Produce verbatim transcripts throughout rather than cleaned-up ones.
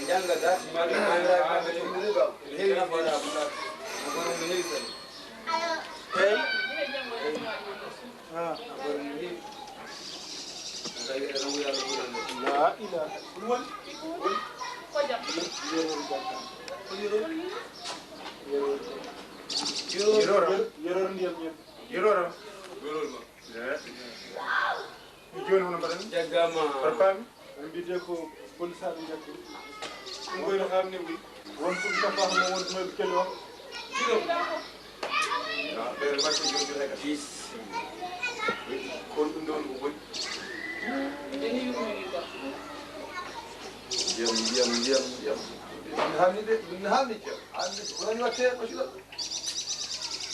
Jannga darsi ma ɗum, anndaa kamɓe ɗum. Ene heewi nafoore Abdullahi. Nafoore mum no heewi kadi. Eey. Ah. Nafoore mum no heewi. Tawi eɗen wuya no ɓuri ɗum. La ilaha. Ɗum woni? Woni? Ko jam. Yerol jam. Ko yerol? Yerol jam. Yerol. Yerol ndiyam ñebbe. Yerol. Yerol ma. Eey. Jooni hono mbaɗan? Jaggama. Aɗa faami? Ɓe mbiyetee ko polisaaɓe njaɓɓi. Ɗum koy no haamni wi. Won ɗum tafaama mo won ɗum e kelo. Kilo. Na, ɓe mbaɗi ko jogii rek. Is. Kon ɗum ɗon ko boni. Ndiyam, ndiyam, ndiyam, ndiyam. Ɗum haamni de, ɗum haamni ceerno. Haamni ko woni waɗtee ko sila.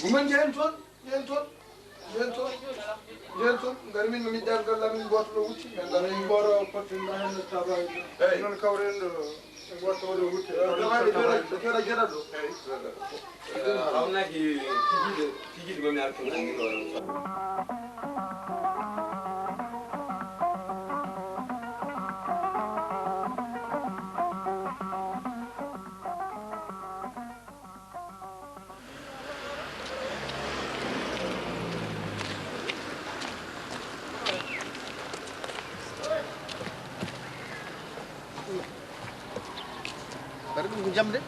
Ɗum en jehen toon. Yen toon, yen toon, yen toon. Ngari min no miɗɗa ngal lamin gooto ɗo wutti, men lamin. Min gooto pottinɗo heen no tabaani. Eey. Noon kawren ɗo e gooto ɗo wutti. Eey, tabaani ɗo, ɗo keewɗa jeɗa ɗo. Eey. Hawnaki kijiɗe, kijiɗe mami artu nanngi ɗo. Mbaɗa ɗum ko jam de.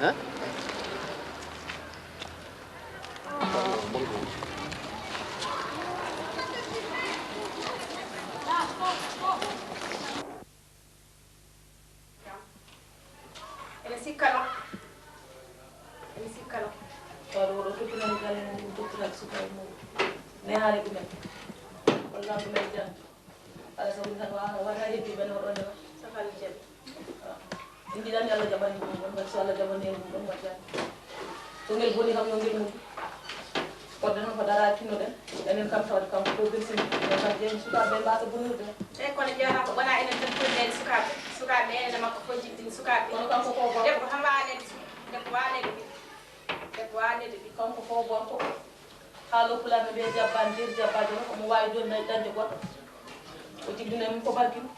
Hein? Ene sikkano. Ene sikkano. Tawa ɗo, ɗo toppinani galle mum, ɗum toppinani sukaaɓe mum. Nehaani ɗumen. Walla ɗumen jam. Alaa sabu tan wa-, wata heddi ɓe no ɗon ɗo. Safal jam. Min njiɗani Allah jaɓani ɗum ɗon, ngam so Allah jaɓani en ɗum ɗon, waɗi. So ngel boni kam, yo ngel moƴƴu. Fodde noon ko dara tinnoɗen, enen kam tawde kanko ko belsinɗo, ɓe kam jeyi sukaaɓe ɓe mbasa bonirde. Eey, kono ƴeewata ko wona enen tan fodde en sukaaɓe, sukaaɓe ɓe enen e makko fof jiɗɗin sukaaɓe. Kono kanko ko gorko. Debbo tan wawa nelde, debbo wawa nelde ɓiɗɗo, debbo wawa nelde ɓiɗɗo. Kanko ko gorko. Haalo pulaar no mbiya jabba ndeer, jabba jono, omo waawi jooni dañde goɗɗo. O jibinay mum ko barki mum.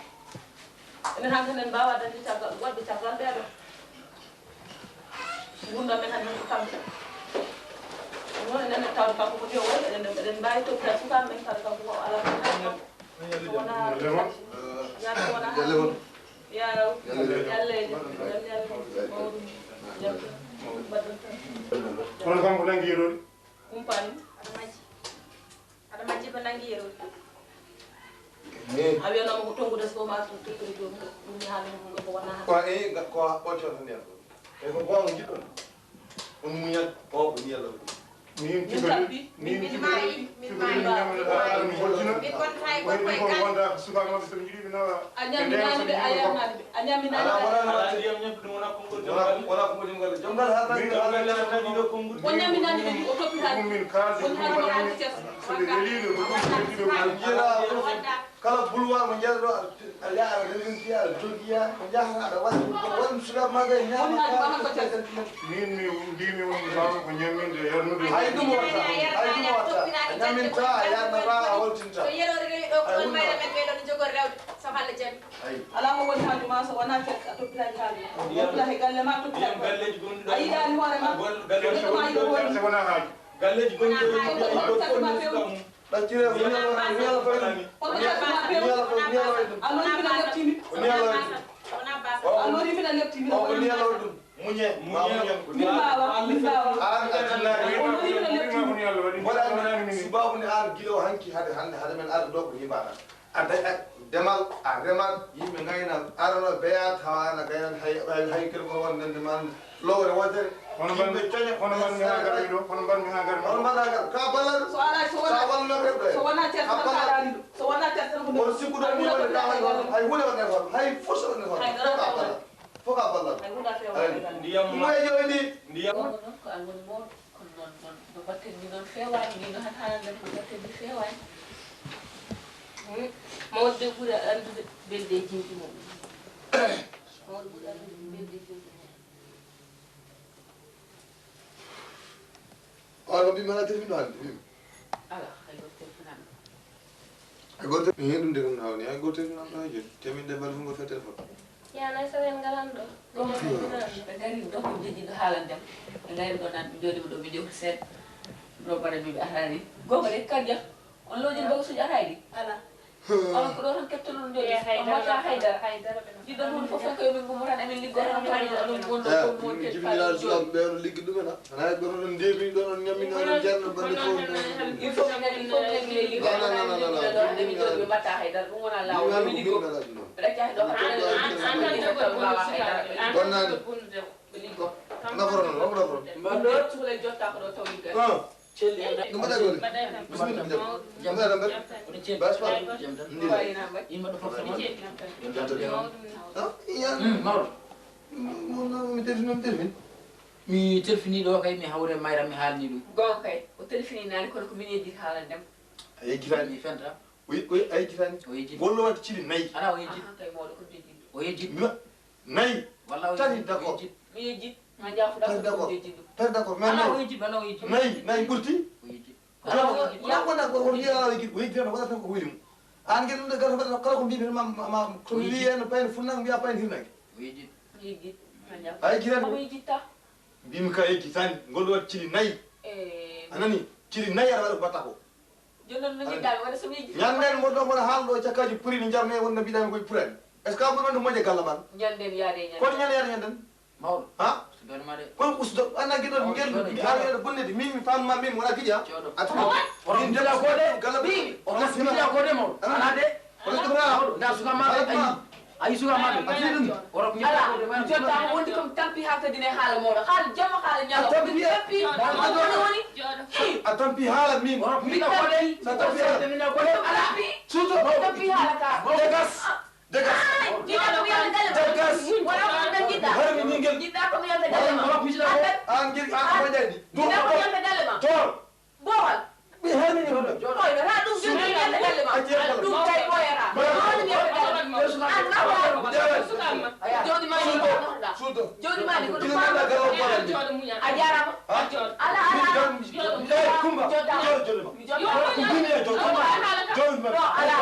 Enen han tan en mbaawa dañde caggal, waɗde caggal ɓee ɗoo. Ngurndan men hannde ko kamɓe. Ɗum noon enen tawde kanko ko yo waɗi, eɗen, eɗen mbaawi toppitaade sukaaɓe men, tawde kanko ko alaa ko haali makko. So wonaa yaade, so wonaa haali. Yaraw. Yalla. Yalla. Mawɗum. Yalla. Mbaɗɗon tan. Kono kanko nangi yeroori? Kumpani. Aɗa majji. Aɗa majji ko nangi yeru. Eh. A wiyanoo mo ko tonngude so ma to tottiri joom ɗum mi haali mo ko wona ha. Ko e ga-, ko ɓocco tan nder ɗo. E ko gonga jiɗɗon. On muñat o ko ni Allah waɗi. Min tibali, min tibali, min tibali min ñamata ɗum hojjina. Min kon tay ko koy ko wonda suka ma so jiɗi nawa. A ñaminaani ɓe, a yarnaani ɓe, a ñaminaani ɓe. Alaa, wonaa, wonaa ndiyam ñebbe ɗum, wonaa konngol wonaa, jom galle. Wonaa konngol jom galle. Jom galle haɗa min jom galle tan dañi ɗo konngol. O ñaminaani ɓe, o toppitaani. Ɗum min kaaldi, woni ɗum hannde wonani arti kes. So ɓe weliino, ko ɗum ɓe weliino. A jiiraa fof, kala boulevard mo njeɗa ɗo, aɗa, aɗa yaha, aɗa rewintiya, aɗa joggiya, ko njahata, aɗa waɗa, ko waɗa sukaaɓe ma ɓe ñaama. Woni hannde ko hannde ko tes. Min mi mbimi on mi fama ko ñamminde, yarnude. Hay ɗum watta, hay ɗum watta. A ñamminta, a yarnata, a holtinta. Ay, wonno. Safalla jam. Ayi. Alaa ko woni haaju ma so wonaa certe, a toppitaaki haaju ma. Toppita he galle ma, toppita he golle. A yiɗaani hoore ma. Neɗɗo ma yiɗa hoore mum. Certe wonaa haaju. Galleeji gonɗi e ɗo ɗo ɗo fof ne suka mum. Ɗaccire ko ñaala, ko ñaala fayda. Holko certe ma feewi? Ko ñaala fayda, ko ñaala fayda. A noon fina leptimi. Ko ñaala fayda. A noon fina leptimi. O ko ñaala ɗum. Muñe, ma muñe. Min mbaawa, min mbaawa. Aan a tinnaaki. O noon fina leptimi. Mboɗa anndi, sibaabu ne aan gila o hanki hade hannde, hade men arde ɗo ko ñibaɗa. A dañat demal, a remat, yimɓe ngayna, arano beya, tawa ana gayna hay, hay, hay kadi ko won nande ma lowre wootere. Hono mban-, yimɓe coña, hono mban mi haa garmi ɗo, hono mban mi haa garmi ɗo. Hono mbaɗa gar, ka ballal. So alaa, so wonaa, sa walluno rewɓe. So wonaa cer tan ka daani ɗo. So wonaa cer tan ko. Kono sikkuɗo mi wonde ka hay hono, hay huunde wonde hono, hay fus wonde hono. Hay dara ka ballal. Fof ka ballal. Hay huunde a feewa. Ay. Ndiyam. Ɗum e jowi ndi. Ndiyam. Mawɗo noon ko an woni mawɗo. Kono noon, noon, no batten ndi noon feewaani, ndi noon hannde ko batten ndi feewaani. Hmm. Mawɗo de ɓuri anndude belɗe e jimɗi mum. Mawɗo ɓuri anndude belɗe e jimɗi mum. Oon ko mbimi alaa téléphone ɗo hannde, mbimi. Alaa, hay gooto téléphone am. Hay gooto, mi heen ɗum de ko mi hawni, hay gooto téléphone am ɗo hay jooni. Te min de balɗe fof mbaɗa téléphone. Yana so en ngalan ɗo. Ɓe ngari ɗo ko jeji ɗo haalande am. Ɓe ngari ɗo nan ɓe jooɗima ɗo ɓe jewti seeɗa. Ɗo mbaɗa mi ɓe arani. Gonga de kanja. On lojin baga suji arayɗi. Ala. On ko ɗo tan keptoɗon jooɗi. On mota haydara. Jiɗɗon hunde fof fof koye min gummo tan emin liggo tan on tan on wonno ko mo jibiniraɗo sukaɓe ɓe on liggi ɗumen a. Hana goto ɗon ndemi ɗon on ñammina on jarno bande fof. Il faut que il faut que les liggo. Non, non, non, non, non. Emin jooɗi ɓe mbatta haydara ɗum wona lawol. Emin liggo. Ɓeɗa cahi ɗo bonnani. Naforo noon wonko naforo. Ɗo cukalel jotta ko ɗo taw liggal. Ɗum mbaɗa gole. Bisimilla mi jam. Jam mbaɗa mbaɗa. Bas ba. Alhamdulillah. Yimɓe ɗo fof. Jam tan. Ah, iya. Mawɗo. Mi telfini mi telfini. Mi telfini ɗo kay mi hawre mayra mi haalni ɗum. Gonga kay o telfini nani kono ko min yejjiti haalande mo. A yejjitani mi fenta. O ye- o ye- a yejjitani. O yejjiti. Gollo wadde cili nayi. Ala o yejjiti. Aha kay mawɗo ko jejjiti. O yejjiti. Mi wa- nayi. Walla o tati yejjiti. D'accord. Mi yejjiti. Ma jaafuɗa ko ɗum jejjiti ɗum. Tati d'accord mais ala o nayi. Yejjiti walla o yejjiti. Nayi nayi ɓurti. O yejjiti. Ala o yejjiti. Wona wona ko woni ala o yejjiti o yejjiti tan waɗata tan ko hoyri mum. An gueɗe ɗum ɗe garata mbaɗata kala ko mbiɓe ma ma ma so mi wi en payne funnangue mbiya payne hirnangue. O yejjiti. Yejjiti. Ma jaafuɗa. Ay jiran. Omo yejjitta. Mbimi ka yejjitani ngol ɗo waɗi cili nayi. Eh, a nani cili nayi aɗa waɗa ko mbatta ko. Jooni noon no njiɗɗaa mi waɗa so mi yejjiti. Ñande en mboɗo mboɗo haalɗo cakkaji puri ni jarno e wonno mbiɗami koye purani. Est ce que a ɓuri wonde moƴƴa galla man? Ñande en yaade e ñande. Kono ñande yaade ñande en. Mawɗo. Ha? Usdonima de. Kono usdo ana giɗo ngel mi ala ngel bonnede min mi famma min wona giƴa. Jooɗo. A tuma. Min dela ko de galla bi. O gasima ko de mawɗo. Ala de. Nda suka maɓe ayi ayi suka maɓe. Ala mi jotta mo wondi kam tampi ha kadi ne haala mawɗo haala jamma haala ñala tampi tampi woni woni. A tampi haala min. Mi tampi sa tampi haala min ko ala. Suto tampi haala ka. Degas. Degas. Jiɗa ko yalta galle ma. Degas. Wala ko nangita. Harmi ningel. Jiɗa ko yalta galle ma. An gel an ko jaydi. Jiɗa ko yalta galle ma. Dor. Boowal. Mi haalmini hono. Oy, wata ɗum jogii yalla galle ma. Ɗum kay ɓooyata. Ɗum woni yalla galle ma. An nafaama. Jawdi ma ni ko noɗɗa. Jawdi ma ni ko ɗum faama. A jarama. Ala, ala, ala. Jodda. Jodda. Jodda. Ɗo, ala.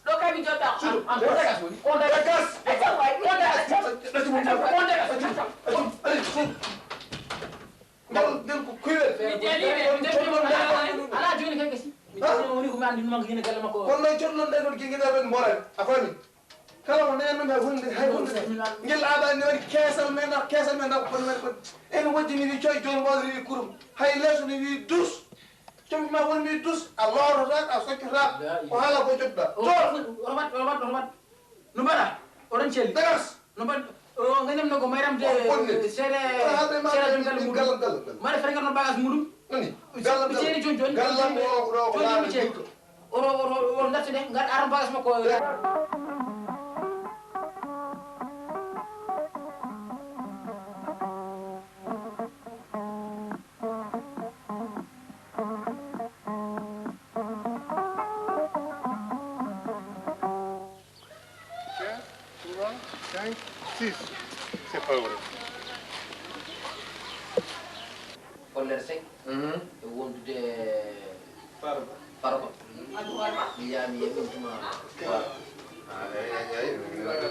Ɗo kay mi jodda. Suudu. On degas woni. On degas. Acca waay. On degas. On degas. Acca. Acca. Allez, suudu. Nden nden ko kuywel. Mi jeli ɓe, mi jeli ɓe. Ala jooni kay gasi. Mi tawi woni ko mi andi numa ko yene galle makko. Kono noon codlon ɗen ɗon gingina ɓen mboran. A faami? Kala ko neen noon hay hunde hay hunde. Ngel aɓa ni woni keesal men na keesal men na ko men ko. En wajjini wi coy jooni mboɗo wi kurum. Hay leeso ni wi dus. Compi ma woni wi dus. A lorotaak a soccataak. Ko haala ko jodda. Toon. Oto wat oto wat oto wat. No mbaɗa? Oɗon celli. Dagas. No mbaɗ o ganam no ko mayram de. Seede seede dum galle mudum. Mare fere ngar no bagas mudum. Ani. Galle mi ceeni joni joni. Galle mo ko do ko joni mi ceeni. Oro oro oro dartide ngar aran bagas makko. Quatre, trois, cinq, six. C'est pas vrai. Gollere sek. Mhm. E wondude Farba. Farba. Mi yaami yemin tuma. Ah, ay, ay, ay. Ay, ay.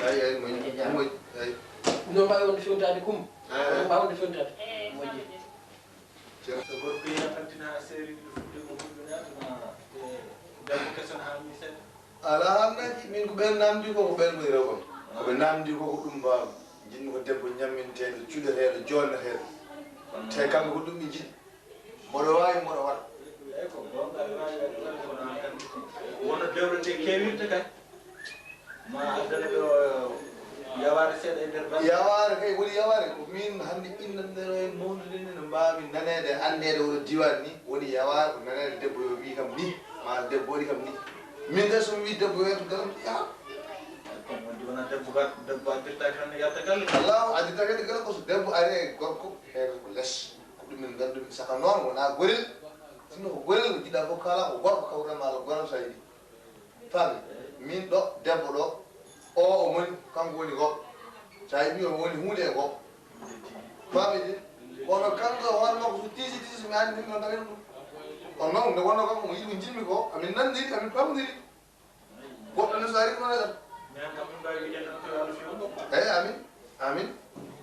Ay, ay. Ay, ay. No mbawi wonde fewtade kum. Ah. No mbawi wonde fewtade. Moƴƴi. Ceerno. So gorko yaafantina a seeri ɗo fuɗde mo huɗɗo naata ma, e debbo keso no haami seeɗa. Alaa haalnaaki, min ko ɓeen naamndi ko, ko ɓeen ngoni rewɓe am. Ko ɓe naamndi ko, ko ɗum mbaaw. Njiɗmi ko debbo ñamminteeɗo, cuɗeteeɗo, joonneteeɗo. Te kamɓe ko ɗum ɓe njiɗi. Mboɗo waawi, mboɗo waɗa. Eey, ko goonga, aɗa waawi, aɗa waawi, kono aan kam, wonno dewle ɗe keewirta kay. Ma addana ɗo yawaare seeɗa e nder balɗe. Yawaare kay woni yawaare ko min hannde innanɗe ɗo e mawnude ni no mbaami naneede e anndeede oɗo diiwaan ni woni yawaare ko naneede debbo yo wii kam ni ma debbo waɗi kam ni. Min kay so mi wii debbo yo yetto galam yaha. Kono wonde wona debbo gat debbo addirtaake tan yalta galle. Allahu addirtaake yalta galle ko so debbo ari e gorko heewata ko les ko ɗum min nganndu min saka noon wonaa gorel sinno ko gorel ko jiɗɗa fof kaala ko gorko kawruɗaa ma Allah goram sa yiɗi. Faami min ɗo debbo ɗo o o moni kanko woni gorko sa yiɗi o woni huunde e gorko faami de kono kanko e hoore makko so tiisi tiisi mi anndi min no mbaɗen ɗum kono noon nde wonno kanko mo yiɗi ko jiɗmi ko amin nanndiri amin pamdiri goɗɗo ne Ari ko waɗa? Min kam min mbawi wiide no fewi no fewi. Eyi, amin. Amin.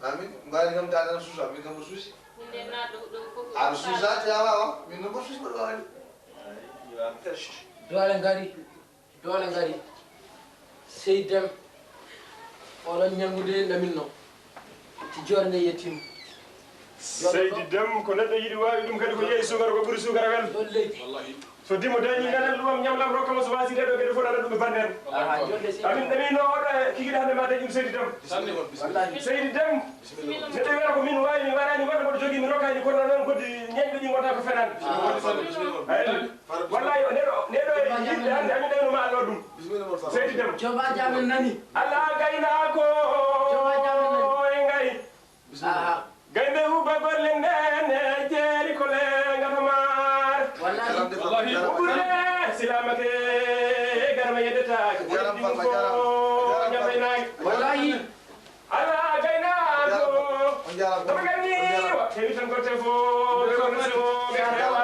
Amin. Mbawi kam dal ana suusa, min kam ko suusi. Min ne naɗo ɗo fof. Ana suusa te awa o, min no ko suusi ko waɗi. Eyi, yo am test. Doole ngari. Doole ngari. Sey Dem. Oɗon ñanngude lamin no. Ti joorde yettim. Seydi Dem ko neɗɗo yiɗi waawi ɗum kadi ko yeeyi suukara ko ɓuri suukara wel. Ɗon leydi. Wallahi. So dimo dañi nanal luwam ñamlam rokkamo so waasi ɗeɗo geɗe fof nanal ɗum e bannden. Aha, jonde seydi. Amin ɗaminno oɗo e kikiɗe hannde ma dañi ɗum seydi Dem. Wallahi. Seydi Dem. Neɗɗo wiyata ko min waawi mi waɗani walla mboɗo jogii mi rokkaani kono noon goddi ñañɓe ɗi ngonta ko fenaande. Wallahi o neɗɗo neɗɗo e yiɗde hannde amin ɗaminoma Allah ɗum. Seydi Dem. Jooma jaamen nani. Alaa gaynaako. Jooma jaamen nani. E ngayi. Aha. Gaynde huuba golle ndene jeeri ko lenga to maar. Wallahi. Wallahi. Ɓurɗe silamake garma yeddetaake. Jaram ɗum ko jaram. Ñamaynaaki. Wallahi. Ala gaynaako. On jaram. Ɗum ganni wa hewi tan gotte fof ɓe kono so ɓe hewa.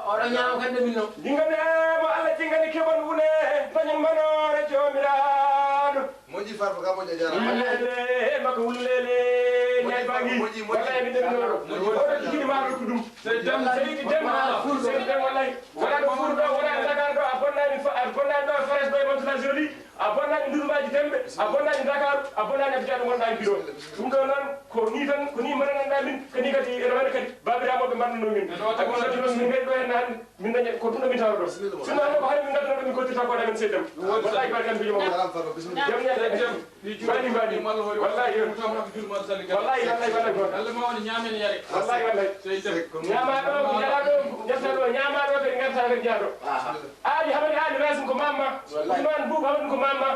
Oɗo ñaama kadi min no. Jingane mo Allah jingani keɓon wune dañen manoore joomiraaɗo. Moƴƴi Farba ka moƴƴa jaaraama. Wulleele makko wulleele ñay bangi. Moƴƴi, moƴƴi. Wallahi mi ɗemɗo. Moƴƴi. Oɗo jigini ma ɗo ko ɗum. Seydi Dem. Seydi Dem. Seydi Dem wallahi. Wala ɗo fuur ɗo, wala Dakar ɗo, a bonnani fa-, a bonnani ɗo Fares ɗo e Mantoula Jolie, a bonnani Ndurumaaji Demɓe, a bonnani Dakar, a bonnani Abidjan ɗo gonɗa e Biro. Ɗum ɗo noon ko ni tan, ko ni manananɗa min, ko ni kadi ene waɗa kadi babiramoɓe mbannono min. A bonnani ɗum min ngari ɗo henne hannde. Min daña ko ɗum ɗo min tawata ɗo. Sinno hannde ko hay min ngadduno ɗo min kottirta ko amen seeɗa. Wallahi barkan bijo mo. Jaram Farba, bisimilla. Jam ñande. Bani bani. Wallahi. Wallahi wallahi wallahi. Allah ma woni ñaamen yare. Wallahi wallahi. Sey Dem. Ñaama ɗo, jara ɗo, jetta ɗo, ñaama ɗo kadi ngarta kadi jaa ɗo. Aha. Ali Hamadi Ali Rasim ko mamma. Wallahi. Ousmane Boub Hamadi ko mamma.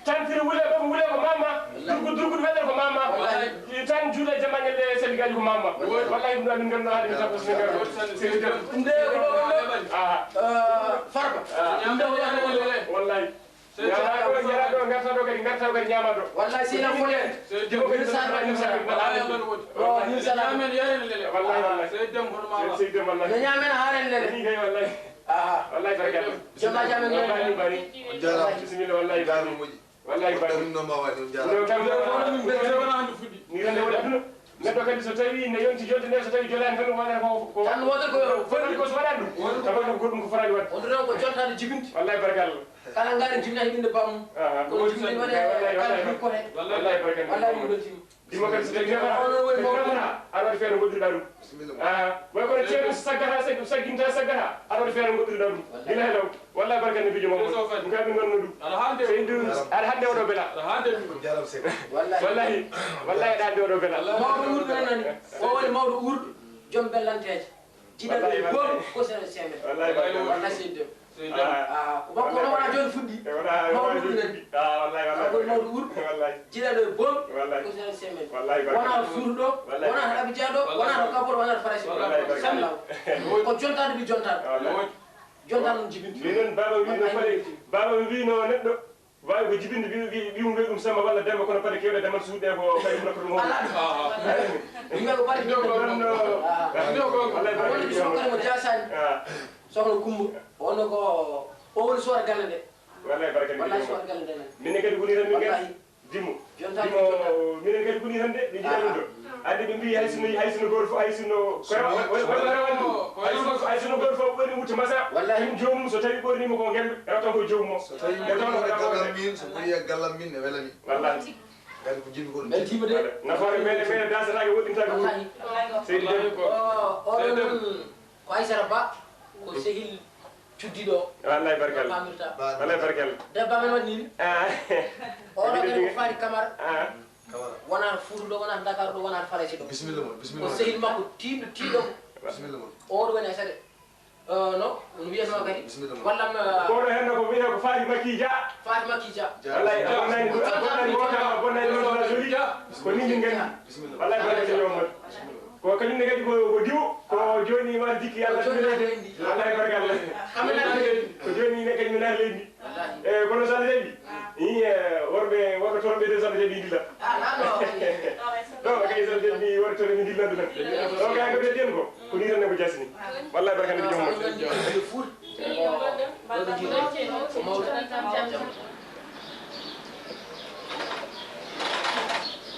Tan firi wule ko wule ko mamma. Durgu durgu wele ko mamma. Wallahi. Tan juuɗe jamañel ɗe Senegal ko mamma. Wallahi. Wallahi ɗum ɗo min ganduɗo hade min tappo Senegal. Seydi Dem. Nde ko ɗo ɗo. Ah. Eh, Farba. Ah. Nde ko ɗo ɗo. Wallahi. Yara ɗo, yara ɗo, ngarta ɗo kadi, ngarta ɗo kadi ñaama ɗo. Wallahi sina fole. Dimo kadi sara ni sara. Wallahi. Wallahi wallahi. Seydi Dem hono ma. Seydi Dem wallahi. Ne ñamen haren lele. Ni kay wallahi. Aha. Wallahi barka. Jama jama. Wallahi bari. Jaram. Bisimilla wallahi. Jaram moƴƴi. Wallahi bari. Ɗum no mbawa ɗum jaram. No kam wona min be wona hande fuddi. Ni rende wala dum. Neɗɗo kadi so tawi ne yonti jonte nde so tawi jolaani tan wonata ko ko tan wonata ko foti ko so waɗani ɗum tawa ɗum ko ɗum ko fotani waɗde. On ɗon ko jontaade jibinti. Wallahi barka Allah. Kala ngaari jibinani ɓiɗɗo bamum. Aha. Kono jibinani waɗe kala ɗum kote. Wallahi barka Allah. Wallahi ɗum ɗon jibinti. Dimo kadi so tawi nemata aɗa waɗi feere goɗɗirɗa ɗum. Aha. Way kono ceerno so saggata saggi ɗum sagginta saggata aɗa waɗi feere goɗɗirɗa ɗum. Gila he law. Wallahi barka ne bijo mo. Ɗum ka min ngonno ɗum. Sey ɗum aɗa hande oɗo bela. Wallahi. Wallahi aɗa hande oɗo bela. Mawɗo wuurɗo nani. O woni mawɗo wuurɗo. Joom bellanteeje. Jiɗa ɗo e boom ko sene semen. Wallahi barka. Wallahi sey dem. Ah, ko makko no wona joni fuɗɗi. Mawɗo wuurɗo nani. Ah, wallahi wallahi. Ko mawɗo wuurɗo. Wallahi. Jiɗa ɗo e boom ko sene semen. Wallahi barka. Wona fuuruɗo, wona to Abidjan ɗo, wona to Kabol, wona to Farayse. Wallahi barka. Sallah. Ko jontaɗo mi jontaɗo. Wallahi. Jonta ɗum jibinta. Minen baba wino fale, baba wino neɗɗo wawi ko jibinde ɓiw ɓiw ɓiw ɓiw ɗum Samba walla Demba kono pade kewɗe damal suuɗe ko kadi mun ko ɗum. Ala ɗum. Yimɓe ko bari ɗo ko ɗum ɗo. Wallahi woni ɗum kadi mo jasani. Sohna Kumba wonno ko o woni soor galle nde. Wallahi barka. Wallahi soor galle nde. Min kadi woni tan min kadi. Dimo. Dimo, minen kadi koni hannde ɓe njiɗa ɗum ɗo. Andi ɓe mbi hay sinno hay sinno goto fof hay sinno ko rewa woni ko rewa ɗum. Hay sinno hay sinno goto fof ɓuri wutte masa. Wallahi ɗum joomum so tawi ɓornima ko ngel rewa tan ko joomum o. So tawi ɓe taw ko gallam min so ɓuri e gallam min ne welami. Wallahi. Kadi ko jiɗmi ko ɗum. Beltima de. Nafoore meɗen meɗen dasataake woɗɗintaake. Wallahi. Seydi Dem. O o ɗon ko Aysata Ba ko sehil. Cuddiɗo. Wallahi barkalla. Pamirta. Wallahi barkalla. Debba men waɗi ni. Ah. Oɗo kadi ko Fari Kamara. Ah. Wona Fuuta ɗo, wona Dakar ɗo, wona Farayse ɗo. Bisimilla mon, bisimilla mon. Ko sehil makko tiiɗo tiiɗo. Bisimilla mon. Oɗo woni e sare. No no wiyatno kadi. Bisimilla mon. Wallam. Kono hen ko wiyata ko Fari Makija. Fari Makija. Wallahi a bonnani a bonnani wota a bonnani wota joli. Ko ni min gandi. Bisimilla. Wallahi barkalla yo mon. Ko kañum ne kadi ko ko diwo ko joni ma jikki Allah ko joni na leydi. Wallahi barkalla. Ko joni ne kañum na leydi. E kono sala jabi. I worbe worbe torbe de sala jabi dilla. Do kay sala jabi worbe torbe dilla dilla. Do kay ko be den ko ko ni tan ko jasni. Wallahi barkalla bi jom. Ko mawdo.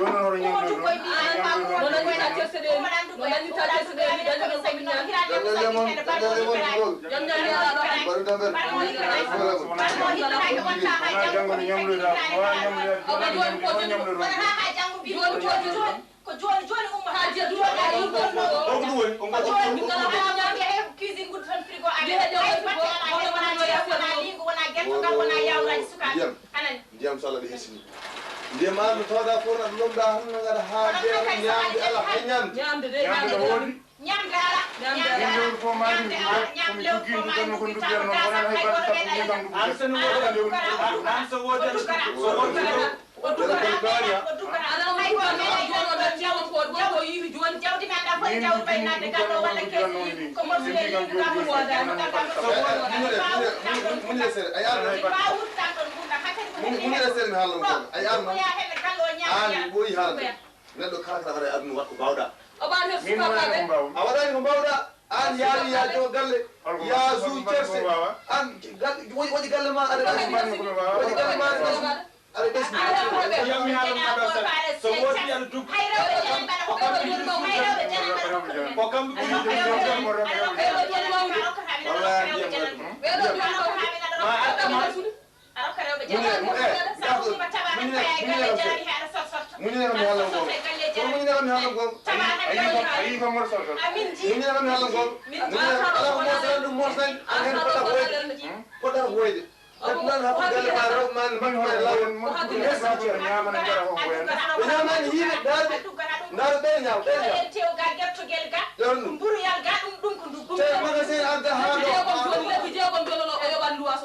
Jooni hoto ñamloy ɗo? Mo nannditaa cerse ɗe, mo nannditaa cerse ɗe, mi dañi ɗon ko mi ñaami. Jam ñaami alaa ɗo. Wonaa janngo no ñamloyta, wonaa ñamloyta, jooni ko jooni. Jooni ko jooni. Ko jooni jooni umma. Haa jeeɗu ɗo ɗo ɗo. Ko ɗum woni, ko ɗum woni. Ko jooni ɗum ɗo ɗo ɗo. Cuisine guddo tan frigo amen. Jeeɗu ɗo. Ay batte ala hen, wonaa ceeb, wonaa liingu, wonaa gertogal, wonaa yaawraaji sukaaɓe. Ndiyam. Anani. Ndiyam so Allah ɓe hesini. Ndiyam an no tawda fof na lomda han no ngada haa jeeɗu ñaamde ala hay ñaamde. Ñaamde de. Ñaamde no woodi. Ñaamde ala. Ñaamde ala. Min lewru fof maa ndu ndu ko mi joggi ndu tan ko ndu biyatnoo wonaa hay batte sappo min kam ndu biyatnoo. An so woodi, an so woodi, so woodi. Muñire seeɗa, a yaarno. Muñire seeɗa, mi haalna ma. A yaarno. Aan ɓooyi haalde. Neɗɗo kala kala waɗa e aduna, waɗ ko mbaawɗa. Min mi waɗani ko mbaawmi. A waɗani ko mbaawɗa. Aan yaawi yaa jo galle, yaa juu cerse. Aan gal-, waɗi, waɗi galle ma aɗa ɓesni. Waɗi galle ma aɗa ɓesni. Aɗa ɓesni. Yammi haala mum aɗa sal. So woodi aɗa dugga. Ko kam ɓe ɓuri. Ko kam ɓe ɓuri. Wallaahi, ndiyam. Ma adda ma. Muñe, mu-, eh, muñe, muñe kam mi haalna on. Ko muñe kam mi haalna on. A yii kam, a yii kam mboɗo sorto. Muñe kam mi haalna on. Muñe kam, alaa ko moƴƴata ɗum moƴƴani. Aan heen poɗɗa ko woyde. Poɗɗa ko woyde. Kadi noon hakkunde galle ma, rewɓe ma, ne mbaɗi ma e laawol. Ɗum hes mi ceerno ñaamana, njara ko ko wayan. Ɓe ñaamani yimɓe, ndaarɓe, ndaarɓe ɓe ñaaw, ɓe ñaaw. Ɗon ɗum. Mburu yalga ɗum, ɗum ko ndu. Te magasin adda haa ɗo. Lebbi jeegom jolono o yoɓan luwaaso.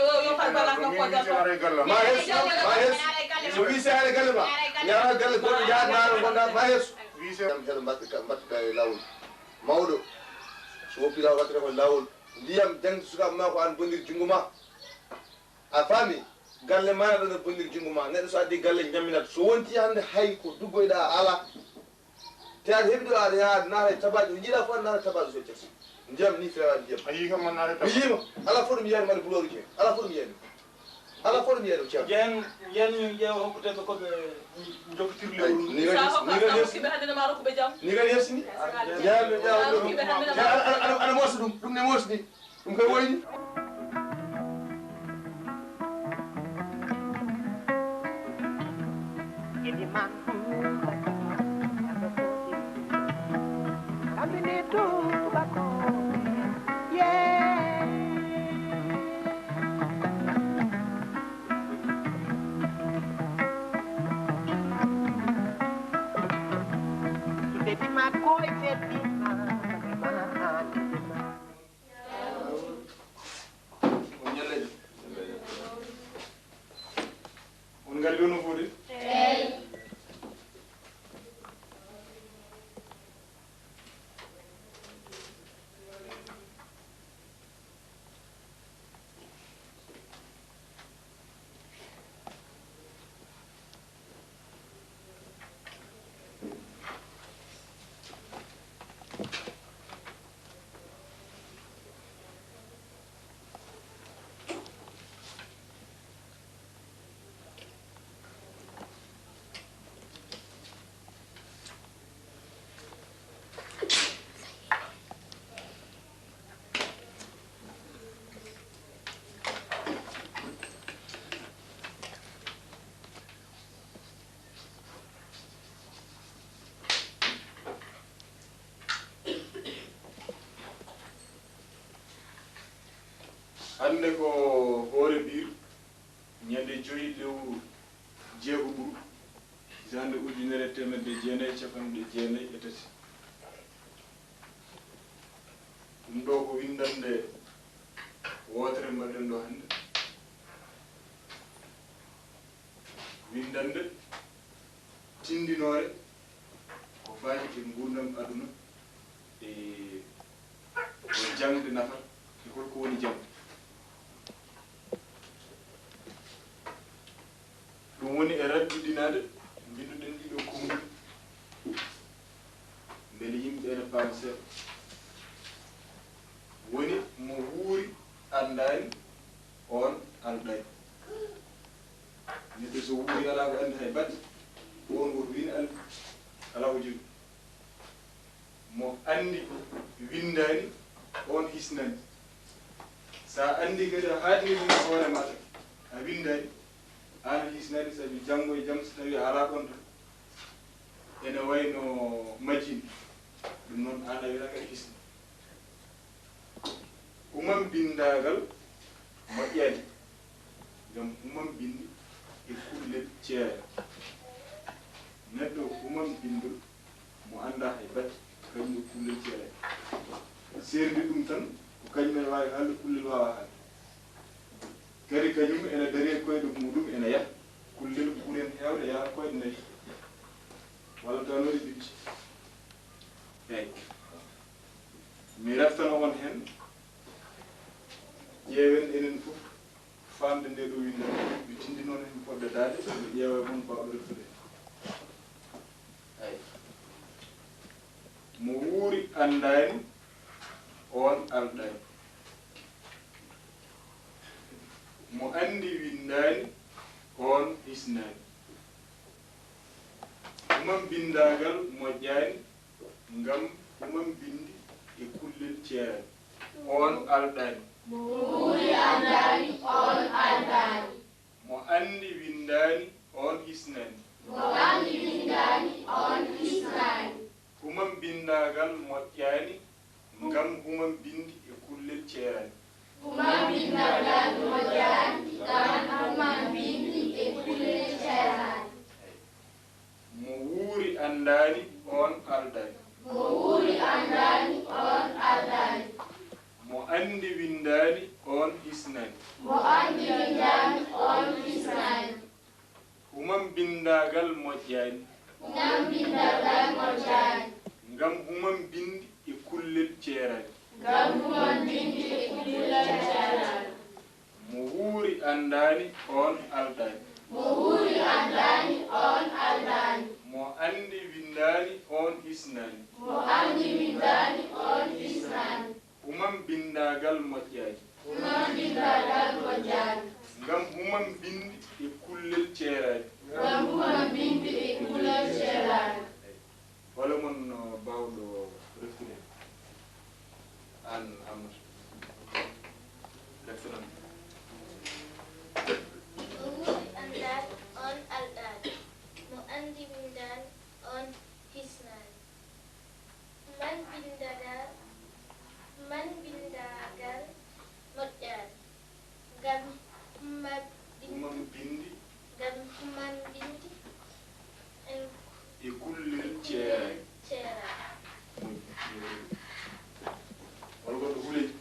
yo, yo fal balance makko o jam. Ma hes, ma hes. So wi si are galle ma. Yara galle goɗɗo yaha naaro ngonɗa, ma hes. Wi si am hel mbaɗ-, mbaɗ-, mbaɗ-, e laawol. Mawɗo, so woppi laawol, waɗata ko laawol. Ndiyam, jaŋde sukaaɓe ma ko an bondir junngo ma. A faami? Galle ma ɗo no bondir junngo ma. Neɗɗo so addi galle, ñamminat. So wonti hannde hay ko duggoyɗa a ala. Te aɗa heɓi ɗo, aɗa yaha, aɗa naata e tabaaji, ko njiɗa fof aɗa naata e tabaaji so ƴetti. Ndiyam ni fewa ndiyam. A yii kam, man naata e tabaaji. Mi yiima. Ala fof ɗum yiyani mbaɗa bulooruji heen. Ala fof ɗum yiyani. Ala fof ɗum yiyani, Ceerno. Yen, yen, yen, yen hokkude ɓe ko ɓe jokkotirli. Ay, ni kadi, ni kadi, ni kadi yersini. Ni kadi yersini. Yen ɓe ƴaawa ɗum. Yen ana, ana, ana, ana moosa ɗum. Ɗum ne moosni. Ɗum koye woyni. On ñalleejo. On ngalli ɗo no foti? Eey. Hannde ko hoore biir, ñande joyi lewru jeegoɓuru, hitaande ujunere e teemedde jeenayi e cappanɗe jeenayi e tati. Ɗum ɗo ko winndannde wootere mbaɗen ɗo hannde. Winndannde tinndinoore ko faati e nguurndam aduna, e ko jaŋde nafata, e holko woni jam. Ɗum woni e raddidinaade mbiɗuɗen ɗiɗo konguɗi, mbele yimɓe ene paama seeɗa. Woni mo wuuri anndaani, oon alɗaani. Neɗɗo so wuuri alaa ko anndi hay batte, ko oon woto wiin alɗi, alaa ko jogii. Mo anndi winndaani, oon hisnaani. So a anndi kadi a haaɗniri hoore maa tan, a winndaani, aan a hisnaani, sabi janngo e jam so tawii a alaa ɗoon tan, ene wayi no majjini. Ɗum noon, aan a wiyata kadi hisna. Humam binndaagal moƴƴaani, ngam humam binndi e kullel ceeraani. Neɗɗo humam binndol mo anndaa hay batte, kañum e kullel ceeraani. Seerndi ɗum tan, ko kañum en waawi haalde, kullel waawaa haalde. Kadi kañum ene darii e koyɗe muuɗum, ene yaha. Kullel ɓuri en heewde yaha koyɗe nayi, walla tawa noon e bicci. Eey. Mi reftano on heen, ƴeewen enen fof faamde nde ɗo winndannde, mi tinndinoo heen fodde daade, mi ƴeewa e mon baawɗo reftude heen. Eey. Mo wuuri anndaani, oon alɗaani. Mo anndi winndaani, oon hisnaani. Humam binndaagal moƴƴaani, ngam humam binndi e kullel ceeraani. Oon alɗaani. Mo wuuri anndaani, oon aldaani. Mo anndi winndaani, oon hisnaani. Mo anndi winndaani, oon hisnaani. Humam binndaagal moƴƴaani, ngam humam binndi e kullel ceeraani. Humam binndaagal moƴƴaani, ngam humam binndi e kullel ceeraani. Mo wuuri anndaani, oon aldaani. Mo wuuri anndaani, oon aldaani. Mo anndi winndaani, oon hisnaani. Mo anndi winndaani, oon hisnaani. Humam binndaagal moƴƴaani. Humam binndaagal moƴƴaani. Ngam humam binndi e kullel ceeraani. Ngam humam binndi e kullel ceeraani. Mo wuuri anndaani, oon aldaani. Mo wuuri anndaani, oon aldaani. Mo anndi winndaani, oon hisnaani. Mo anndi winndaani, oon hisnaani. Humam binndaagal moƴƴaani. Humam binndaagal moƴƴaani. Ngam humam binndi e kullel ceeraani. Ngam humam binndi e kullel ceeraani. Hoole mon, uh, baawɗo reftude? Aan, Amadou. Reftu noon. Mo wuuri anndaani, oon aldaani. Mo anndi winndaani, oon hisnaani. Humam binndaagal, humam binndaagal moƴƴaani. Ngam humam binndi. Humam binndi. Ngam humam binndi en e kullel ceeraani. Ceeraani. Moƴƴi. Hol goɗɗo huleeji?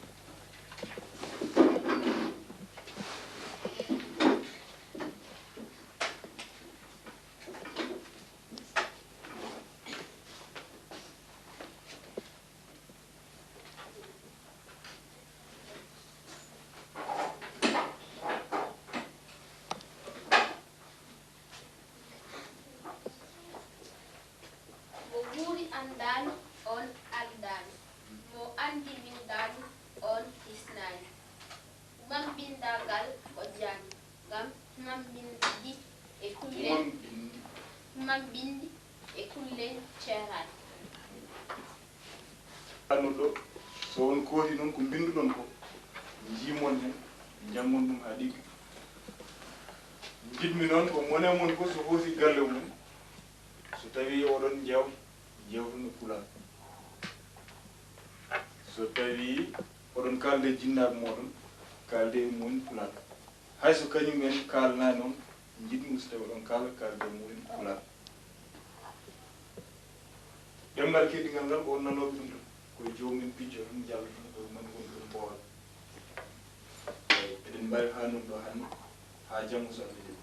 Mo wuuri anndaani, oon aldaani. Mo anndi winndaani, oon hisnaani. Humam binndaagal moƴƴaani. Ngam humam binndi e kullel. Humam binndi. Humam binndi e kullel ceeraani. Annduɗo, so on kooti noon ko mbinnduɗon ko, njiimon heen, njanngon ɗum haa ɗigga. Njiɗmi noon ko mone mon fof so hoosi galle mum, so tawii oɗon njeew, njeewton e Pulaar. So tawii oɗon kaalda e jinnaaɓe mooɗon, kaalde e mumen Pulaar. Hay so kañum en kaalanaani on, njiɗmi so tawi oɗon kaala, kaalde e mumen Pulaar. Ɗemngal keddingal ngal, ko on nanooɓe ɗum tan, ko e joomum en pijjo tan, njalla tan, ko e mum en woni ɗum mboowal. Eey, eɗen mbaawi haa noon ɗo hannde, haa janngo so Allah jaɓi.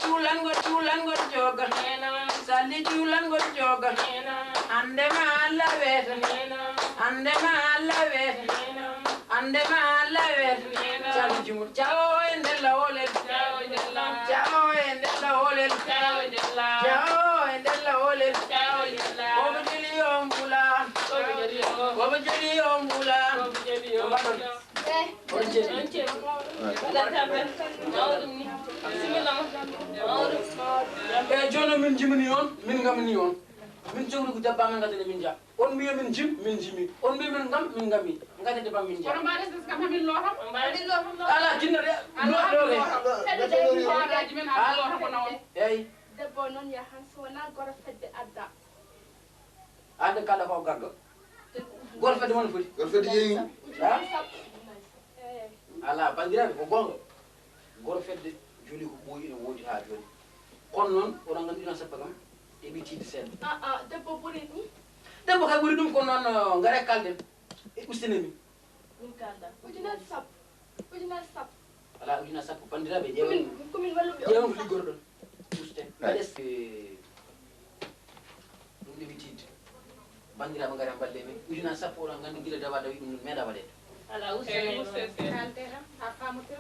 Cuulango, cuulango jooga. Salli cuulango jooga. Hannde ma Allah weeta. Hannde ma Allah weeta. Hannde ma Allah weeta. Calli jumut. Jawo e nder lawolel. Jawo e nder lawolel. Jawo e nder lawolel. Bobo jeli yo mbula. Bobo jeli yo mbula. Ko mbaɗon? Eyi, jooni min njimani on, min ngamani on. Min cogri ko debba men ngadani min ja. On mbiya min jim, min jimi. On mbiya min ngam, min ngami. Ngati debba min ja. Kono mbaɗa sis kam hamin lootam. Ala jinna de. Lootam. Lootam. Eyi. Debbo noon yahan so wonaa goro fedde adda. Aan de kala ko gagga. Goro fedde mon foti. Goro fedde jeeyi. Ha? Ala, banndiraaɓe, ko goonga. Goro fedde joli ko ɓooyi ene woodi haa jooni. Kono noon, oɗon nganndi ujunaaji sappo kam, eɓi tiiɗde seeɗa. Ah, ah, debbo ɓuri ɗum. Debbo kay ɓuri ɗum, kono noon, ngare kalden. E ustine mi. Min kalda. Ujunaaji sappo. Ujunaaji sappo. Alaa, ujunaaji sappo. Banndiraaɓe, ƴeewen. Komin, komin walluɓe on. Ƴeewen ko liggorɗon. Usten. Mbaɗes, eh, ɗum ɗeɓi tiiɗde. Banndiraaɓe, ngara mballe men. Ujunaaji sappo, oɗon nganndi gila dawa dawi ɗum meeɗa waɗeede. Alaa, usten. Eh, usten. Kalde tan, a faamotira.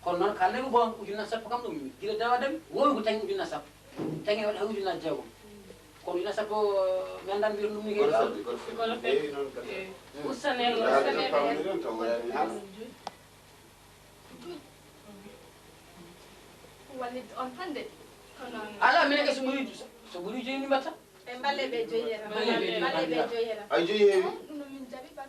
Kono noon, kalde ko bon, ujunaaji sappo kam ɗum, gila dawa dawi, woowi ko taŋi ujunaaji sappo. Taŋi waɗa ujunaaji jeegom. Kono ina sappo, mi anndaa mbiyata ɗum ni. Goro fedde, goro fedde. Goro fedde. Eewi, noon kadi. Eewi. Ustanel, ustanel. Haa ɓe pamɗi noon, taw wayaani. Wallitde on hannde. Kono alaa, minen kay so ɓuri, so ɓuri joyi min mbatta. Ɓe mballe ɓe joyera. Mballe ɓe joyera. Ay, joyi heewi. Ɗum no min jaɓi, par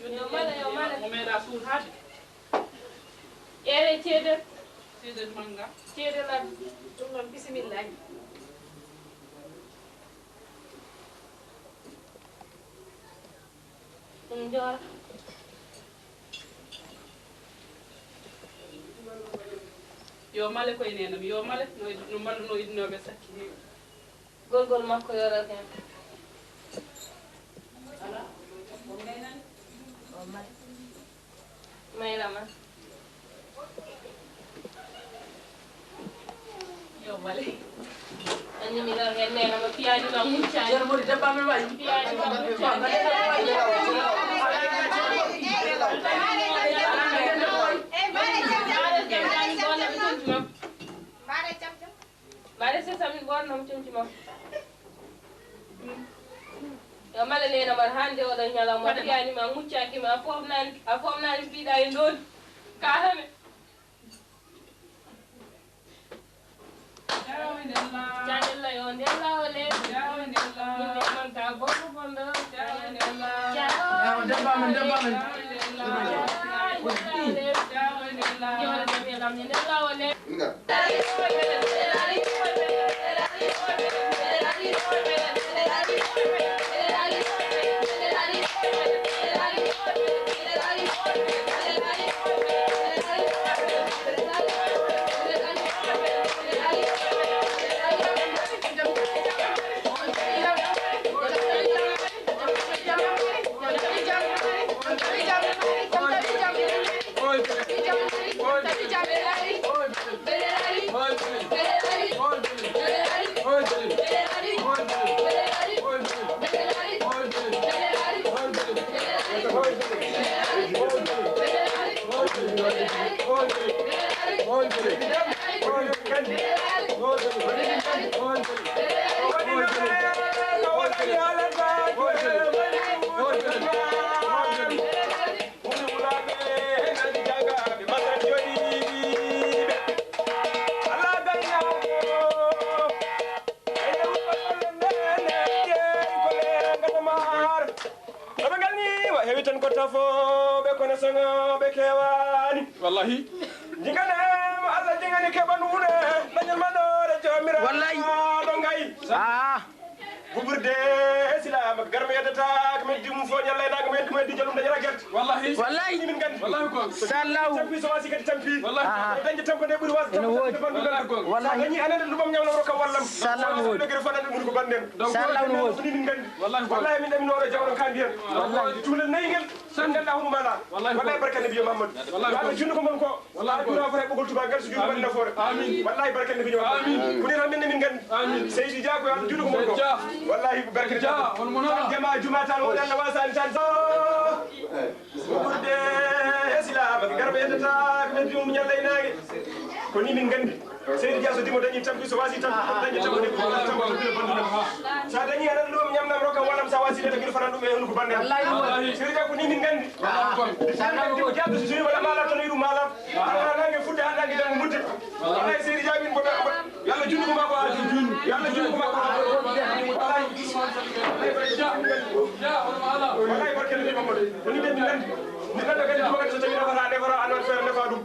Yo mala, yo mala. Mo meeɗa suul haade. Ƴeewe ceedel. Ceedel mannga. Ceedel addu. Ɗum ɗon bisimilla. Ɗum joora. Yo male koye neenam, yo male no, no mballuno idinooɓe sakki. Gorgol makko yorat hen. Mayrama. Yo male. Anni mi ɗo hen nena mo piyani ma muccani. Yer modi debba mi wayi. Piyani ma muccani. Mbaɗe sesa min ɓornam comci makko. Yo mala nena mar hande oɗo ñalawma piyani ma muccaki ma a fofnani a fofnani mbiɗa e ndoni. Ka hame. Jaawindella yo nder laawol e. Min ɓe manta goto fondo. Jaawindella. Jaawindella. Jaawindella. Jaawindella. Jaawindella. Jaawindella. Oɓe ngalni wa hewi tan ko tafooɓe kono soŋooɓe kewaani. Wallahi. Jingane mo Allah jingani keɓa nuune dañal manoore joomiraaɗo. Wallahi. Ɗo ngayi. Ah. Buburɗe e silaama, garmi yeddata ko meddi mum fof, ñalla e naange mo yeddi mo yeddi jalum dañata gerte. Wallahi. Wallahi. Min nganndi. Wallahi ko. Sallahu. Tampi so wasi kadi tampi. Wallahi. Aha. E dañde tampa nde ɓuri wasde tampa tampi banndungal. Wallahi. Sa dañi anande lubam ñawlam rokka wallam. Sallahu. Ɗo gere fanande mun ko bannden. Donc, sallahu no woodi. Min nganndi. Wallahi ko. Wallahi min ɗaminooɗo jawɗo kandi en. Wallahi. Tuulel nayi ngel. Tan nganndaa hono mala. Wallahi. Wallahi barka nabi yo Mamadou. Wallahi. Wala junnuko mon ko. Wallahi. Dura fota ɓogol tuba ngal so junnu waɗi nafoore. Amin. Wallahi barka nabi yo Mamadou. Amin. Ko ni tan min min nganndi. Amin. Seydi Dia ko yo Allah junnuko mon ko. Dia. Wallahi ko barka nabi. Dia, on mo nana. Jama juma tan o Allah wasani tan. Ɓurɗe e silaama garɓe yeddata ko men jum ñalla e naange. Ko ni min nganndi. Seydi Dia so dimo dañi tampi so wasi tampi dañi tampi de ko tampi de bandu. Sa dañi anan ɗum ñamnam rokam walam sa wasi de tagir fanan ɗum e hunu ko bande. Wallahi. Seydi Dia ko ni min nganndi. Sa nganndi ko jabdu so jowi wala mala tan ɗum mala. Ala nange fudde ha nange jam mudde. Wallahi Seydi Dia min ko yalla junnu ko mako ha junnu. Yalla junnu ko mako. Wallahi. Wallahi barke de Mamadou. Ko ni de min nganndi. Min nganndi kadi tuma kadi so tawi nafata defara an wat fer nafa ɗum.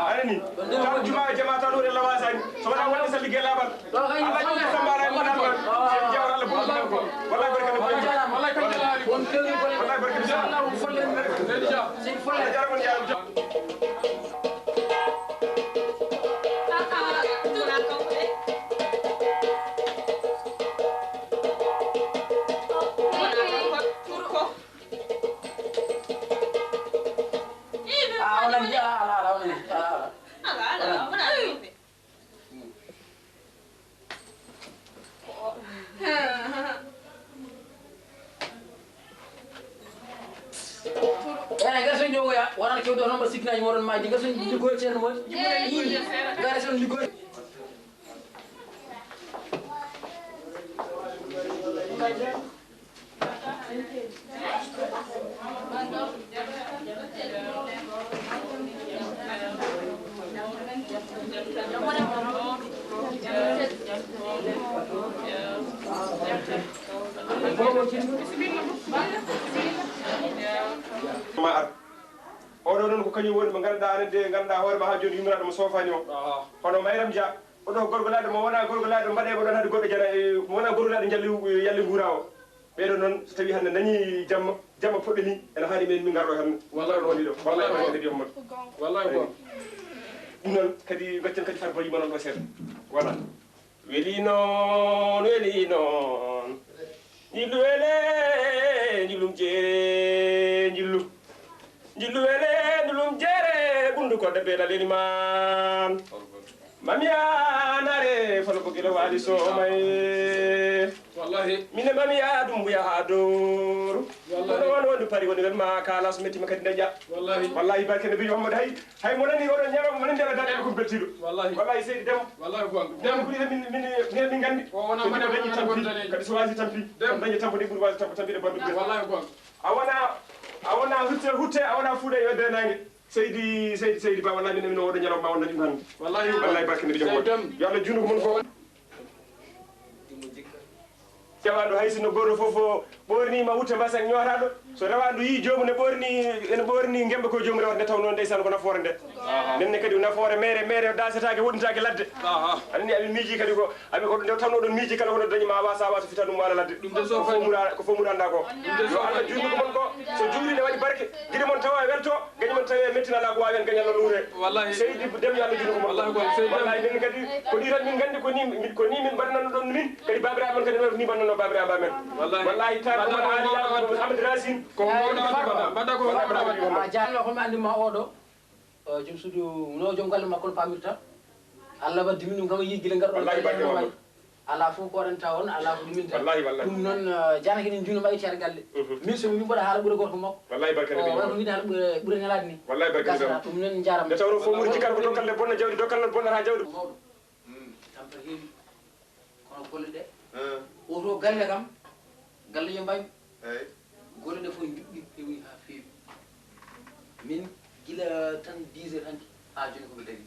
Anani. Tan juma e jama tan ɗo e lawasani. So wona wonde salli gelaɓal. Allah jogii samba ala e mbaɗa ɗon. Seydi Dia Allah bugɗo ɗon ko. Wallahi barka no. Wallahi barka no. Wallahi barka no. Seydi Dia. Allah jarama on jarama. Ah, on nani? Ah, ala, ala, on nani? Ala, ala. Ala, ala, on nani? Eyi, ngar son jogoya, wonano kewɗo hono mba sikkinaaji moɗon maaji, ngar son liggoy ceerno moɗon. Ngar son liggoy. Ma ar. Oɗo noon ko kañum woni mo ngannduɗaa aɗa nde ngannduɗaa hoore ma haa jooni yummiraɗo mo soofani o. Hono Mayram Dia. Oɗo gorgolaaɗo mo wona gorgolaaɗo mbaɗe mo ɗon haade goɗɗo jana, e, mo wona gorgolaaɗo jalli, yalli nguura o. Ɓeɗo noon so tawi hannde dañi jamma, jamma puɗɗo ni, ene haani men min ngarɗo hannde. Wallahi ko woni ɗo. Wallahi ko kadi yomma. Wallahi ko. Ɗum noon kadi gaccen kadi farba yima noon ɗo seeɗa. Voilà. Weli noon, weli noon. Njillu wele, njillum jeere, njillu. Njillu wele, njillum jeere, ɓundu kodde beela leli man. Mamiya nare, falo ko gila wali so may. Wallahi. Mine mamiya dumbuya ha dooru. Wallahi. Kono won wondu pari woni wel ma kala so metti ma kadi daña. Wallahi. Wallahi barke nabi Muhammad hay. Hay mo nani oɗo ñalawma mo nani ndewa daɗe ko beltiɗo. Wallahi. Wallahi seydi Dem. Wallahi ko am. Dem ko min min min min gandi. O wona ko mane dañi tampi. Kadi so wasi tampi. Dem dañi tampo de ɓuri wasi tampo tampi de bandu. Wallahi ko am. A wona a wona hutte hutte a wona fuuɗa yo de nangue. Seydi seydi seydi ba wallahi min min oɗo ñalawma wonna ɗum hande. Wallahi wallahi barke nabi Muhammad. Yo Allah junugo mon ko. Jawandu hay sinno goto fof ɓornima wutte mbasen ñootaɗo so rewandu yi jomum ne ɓorni ene ɓorni gembe ko jomum rewata nde taw noon ndeysan ko nafoore nde. Nenne kadi nafoore mere mere dasetaake woɗɗintaake ladde. Anani amin miiji kadi ko amin ko nde tawno ɗon miiji kala hono dañi ma wasa wasa fitan ɗum wala ladde. Ko fof mura ko fof muranda ko. Yo Allah juutnugo mon ko so juuri ne waɗi barke. Gide mon tawa e welto gañi mon tawi e mettina ala ko wawi en gañal no luure. Wallahi seydi dem yo Allah juutnugo mon. Wallahi ko seydi wallahi min kadi ko ɗi tan min gandi ko ni ko ni min mbaɗanano ɗon min kadi babiraɓe mon kadi ni mbaɗanano babiraɓe amen. Wallahi wallahi tan ko mawɗo Amadou Racine ko mawɗo Amadou Ba mbaɗa ko mawɗo Amadou Ba. A jaarno ko mi andi ma oɗo. Joom suudu no joom galle makko no pamirta. Allah waddi min ɗum kam yi gila ngarɗo wallahi barke Mamadou. Ala fof ko waɗanta on ala ko ɗuminta. Wallahi wallahi ɗum noon. Jana kene juno mbawi ceer galle. Min somi mbaɗa haala ɓuure gorko makko. Wallahi barke nabi Muhammad. Wonko wiɗa haala ɓuure ɓuure nelaade ni. Wallahi barke nabi Muhammad. Ɗum noon jarama nde tawno fof muri jikkata ko dokkal nde bonna jawdi dokkal noon bonnata jawdi mawɗo. Tampa heewi. Kono golle ɗe oto galle kam galle yo mbawi. Golle ɗe fof juɓɓi pewi ha feewi. Min gila tan dix heures hanki ha joni komi dari.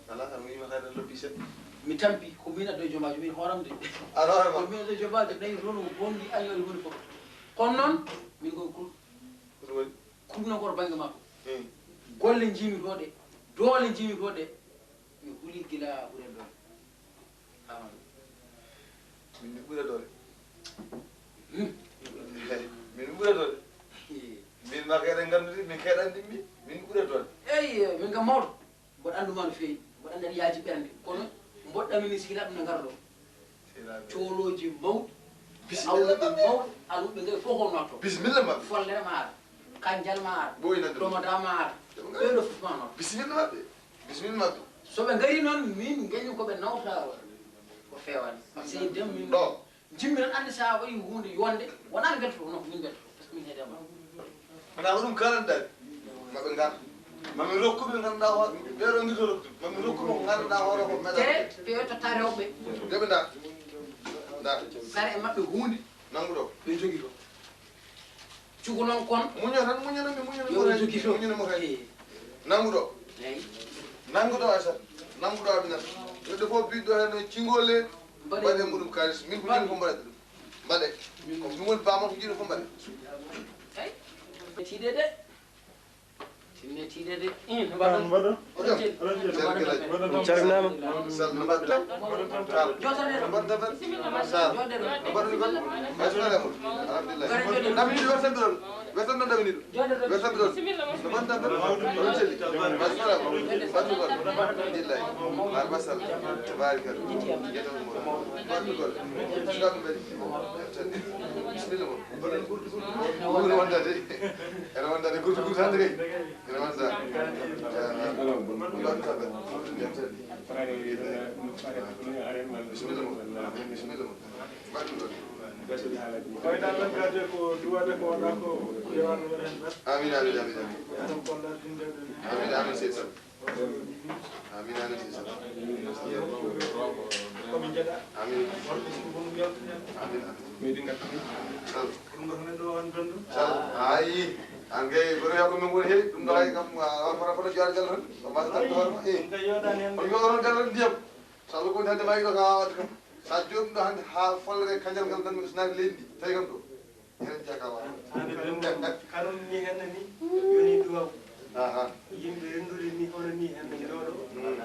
Ala tan mi yima hayre lobbi seɗɗa. Mi tampi ko min addo jomajo min hooram de. Ala hoore ma ko min addo jomajo nayi rono bongi añori woni fof. Kono noon min koye kul kurno koto bangge makko. Golle jimi to ɗe doole jimi to ɗe. Mi huli gila ɓure doole. Amadou. Min mi ɓure doole. Min mi ɓure doole. Min ma kay eɗen nganndudi min kay eɗen ɗimmi min mi ɓure doole. Eyi min kam mawɗo. Mboɗo annduma no feewi mboɗo anndi aɗa yaaji ɓernde kono mboɗɗami ni sila ɗum ne ngara ɗo. Coolooji mawɗi. Bisimilla awɗi mawɗi almuɓe ngay fof ko notto. Bisimilla maɓɓe follere ma ara. Kanjal ma ara. Ɓoynande ɗum ɗomada ma ara. Ɓeɗo fof ma notto. Bisimilla maɓɓe. Bisimilla maɓɓe. So ɓe ngari noon min gañi ko ɓe nawta ko feewani. Sey dem min ɗo. Jimmi tan anndi sa waɗi hunde yonde wonani beltoto non ko min beltoto par ce que min heede ma. Wona ko ɗum kalanɗaɓe maɓe ngar mami rokkuɓe ganduɗa hoore ɓeɗo guito rokkude mami rokkuɓe ko ganduɗa hoore ko meɗa te ɓe totta rewɓe deɓe da da kare e maɓɓe hunde nanguɗo ɓe jogui to. Cukalon kon. Muño tan muño no mi muño no. Yo mo jogui to muño no mo hay. Nanguɗo. Eyi. Nanguɗo Aysata. Nanguɗo Aminata. Ɓeɗo fof biɗɗo hen no cingole. Mbaɗe muɗum kalis min ko min ko mbaɗa ɗum. Mbaɗe. Ko ɗum woni bama ko jiɗo fof mbaɗe. Eyi. Tiɗe de. Tinne tiɗe de. In mbaɗon. Mbaɗon. Calminaama. Sall no mbaɗɗon? Mbaɗɗon tabar. Sall no mbaɗɗon? Alhamdulillah. Ɗamini ɗo wertan ɗon. Wertan ɗon ɗamini ɗo. Wertan ɗon. No mbaɗɗon tabar? Oɗon celli. Assalamu. Mbaɗɗon gol. Alhamdulillah. Barikalla. Yeto mo. Mbaɗɗon gol. Sukaɓe mbaɗi. Bisimilla mo. Ɓuri wondade. Ene wondade gurtu gurtande kay. Ene wonda. Mbaɗɗon tabar. Amin, amin, amin, amin. Amin, amin, seydi Sall. Amin, amin, seydi Sall. Ko min jaɗa. Amin. Wonɓe suudu mum yaltude. Amin, amin. Meɗi ngartude. Sal. Ɗum ɗo ko men ɗo on dondu. Sal. Ayi. An kay, ko rewa ko men woni heewi. Ɗum ɗo hay kam, a, a, fota, fota jowaade galle tan. Ko mbasa tan ko hoore ma. Eh. Ɗum kay yooɗaani heen. On yooɗanon galle tan ndiyam. So Allah ko woni hannde ma yiɗo ka waawde kam. Sa jooɗi ɗo hannde haa follere kanjal ngal tan mi usnaade leydi ndi. Tawi kam ɗo. Heen jaka waawde. Hannde ɗum kanon ni hannde ni. Yoni duwaw. Aha. Yimɓe renndude ni hono ni hannde njooɗo. Mm.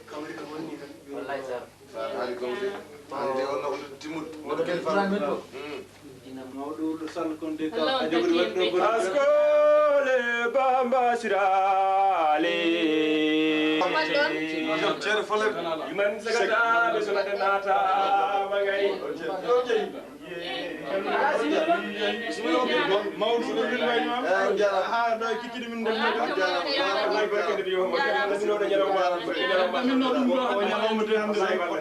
Kawri ko woni tan. Wallahi sir. Sa haali gomde. Hannde on no timmude. Woto kadi faamu. Mm. Ina mawɗo wuro Sall kon de ka a jogori waɗde ɗo. Askole Bamba Sirale. Ceerno Fole. Iman sagata ɓe sonata naata magay. Mawɗo ɗo min wayno am. Haa ɗo e kikiɗe min ndemno ɗo. Wallahi barke nde yo. Min ɗo ɗo ñalawma. Min ɗo ɗum ɗo hannde ñalawma de hannde. Wallahi barke.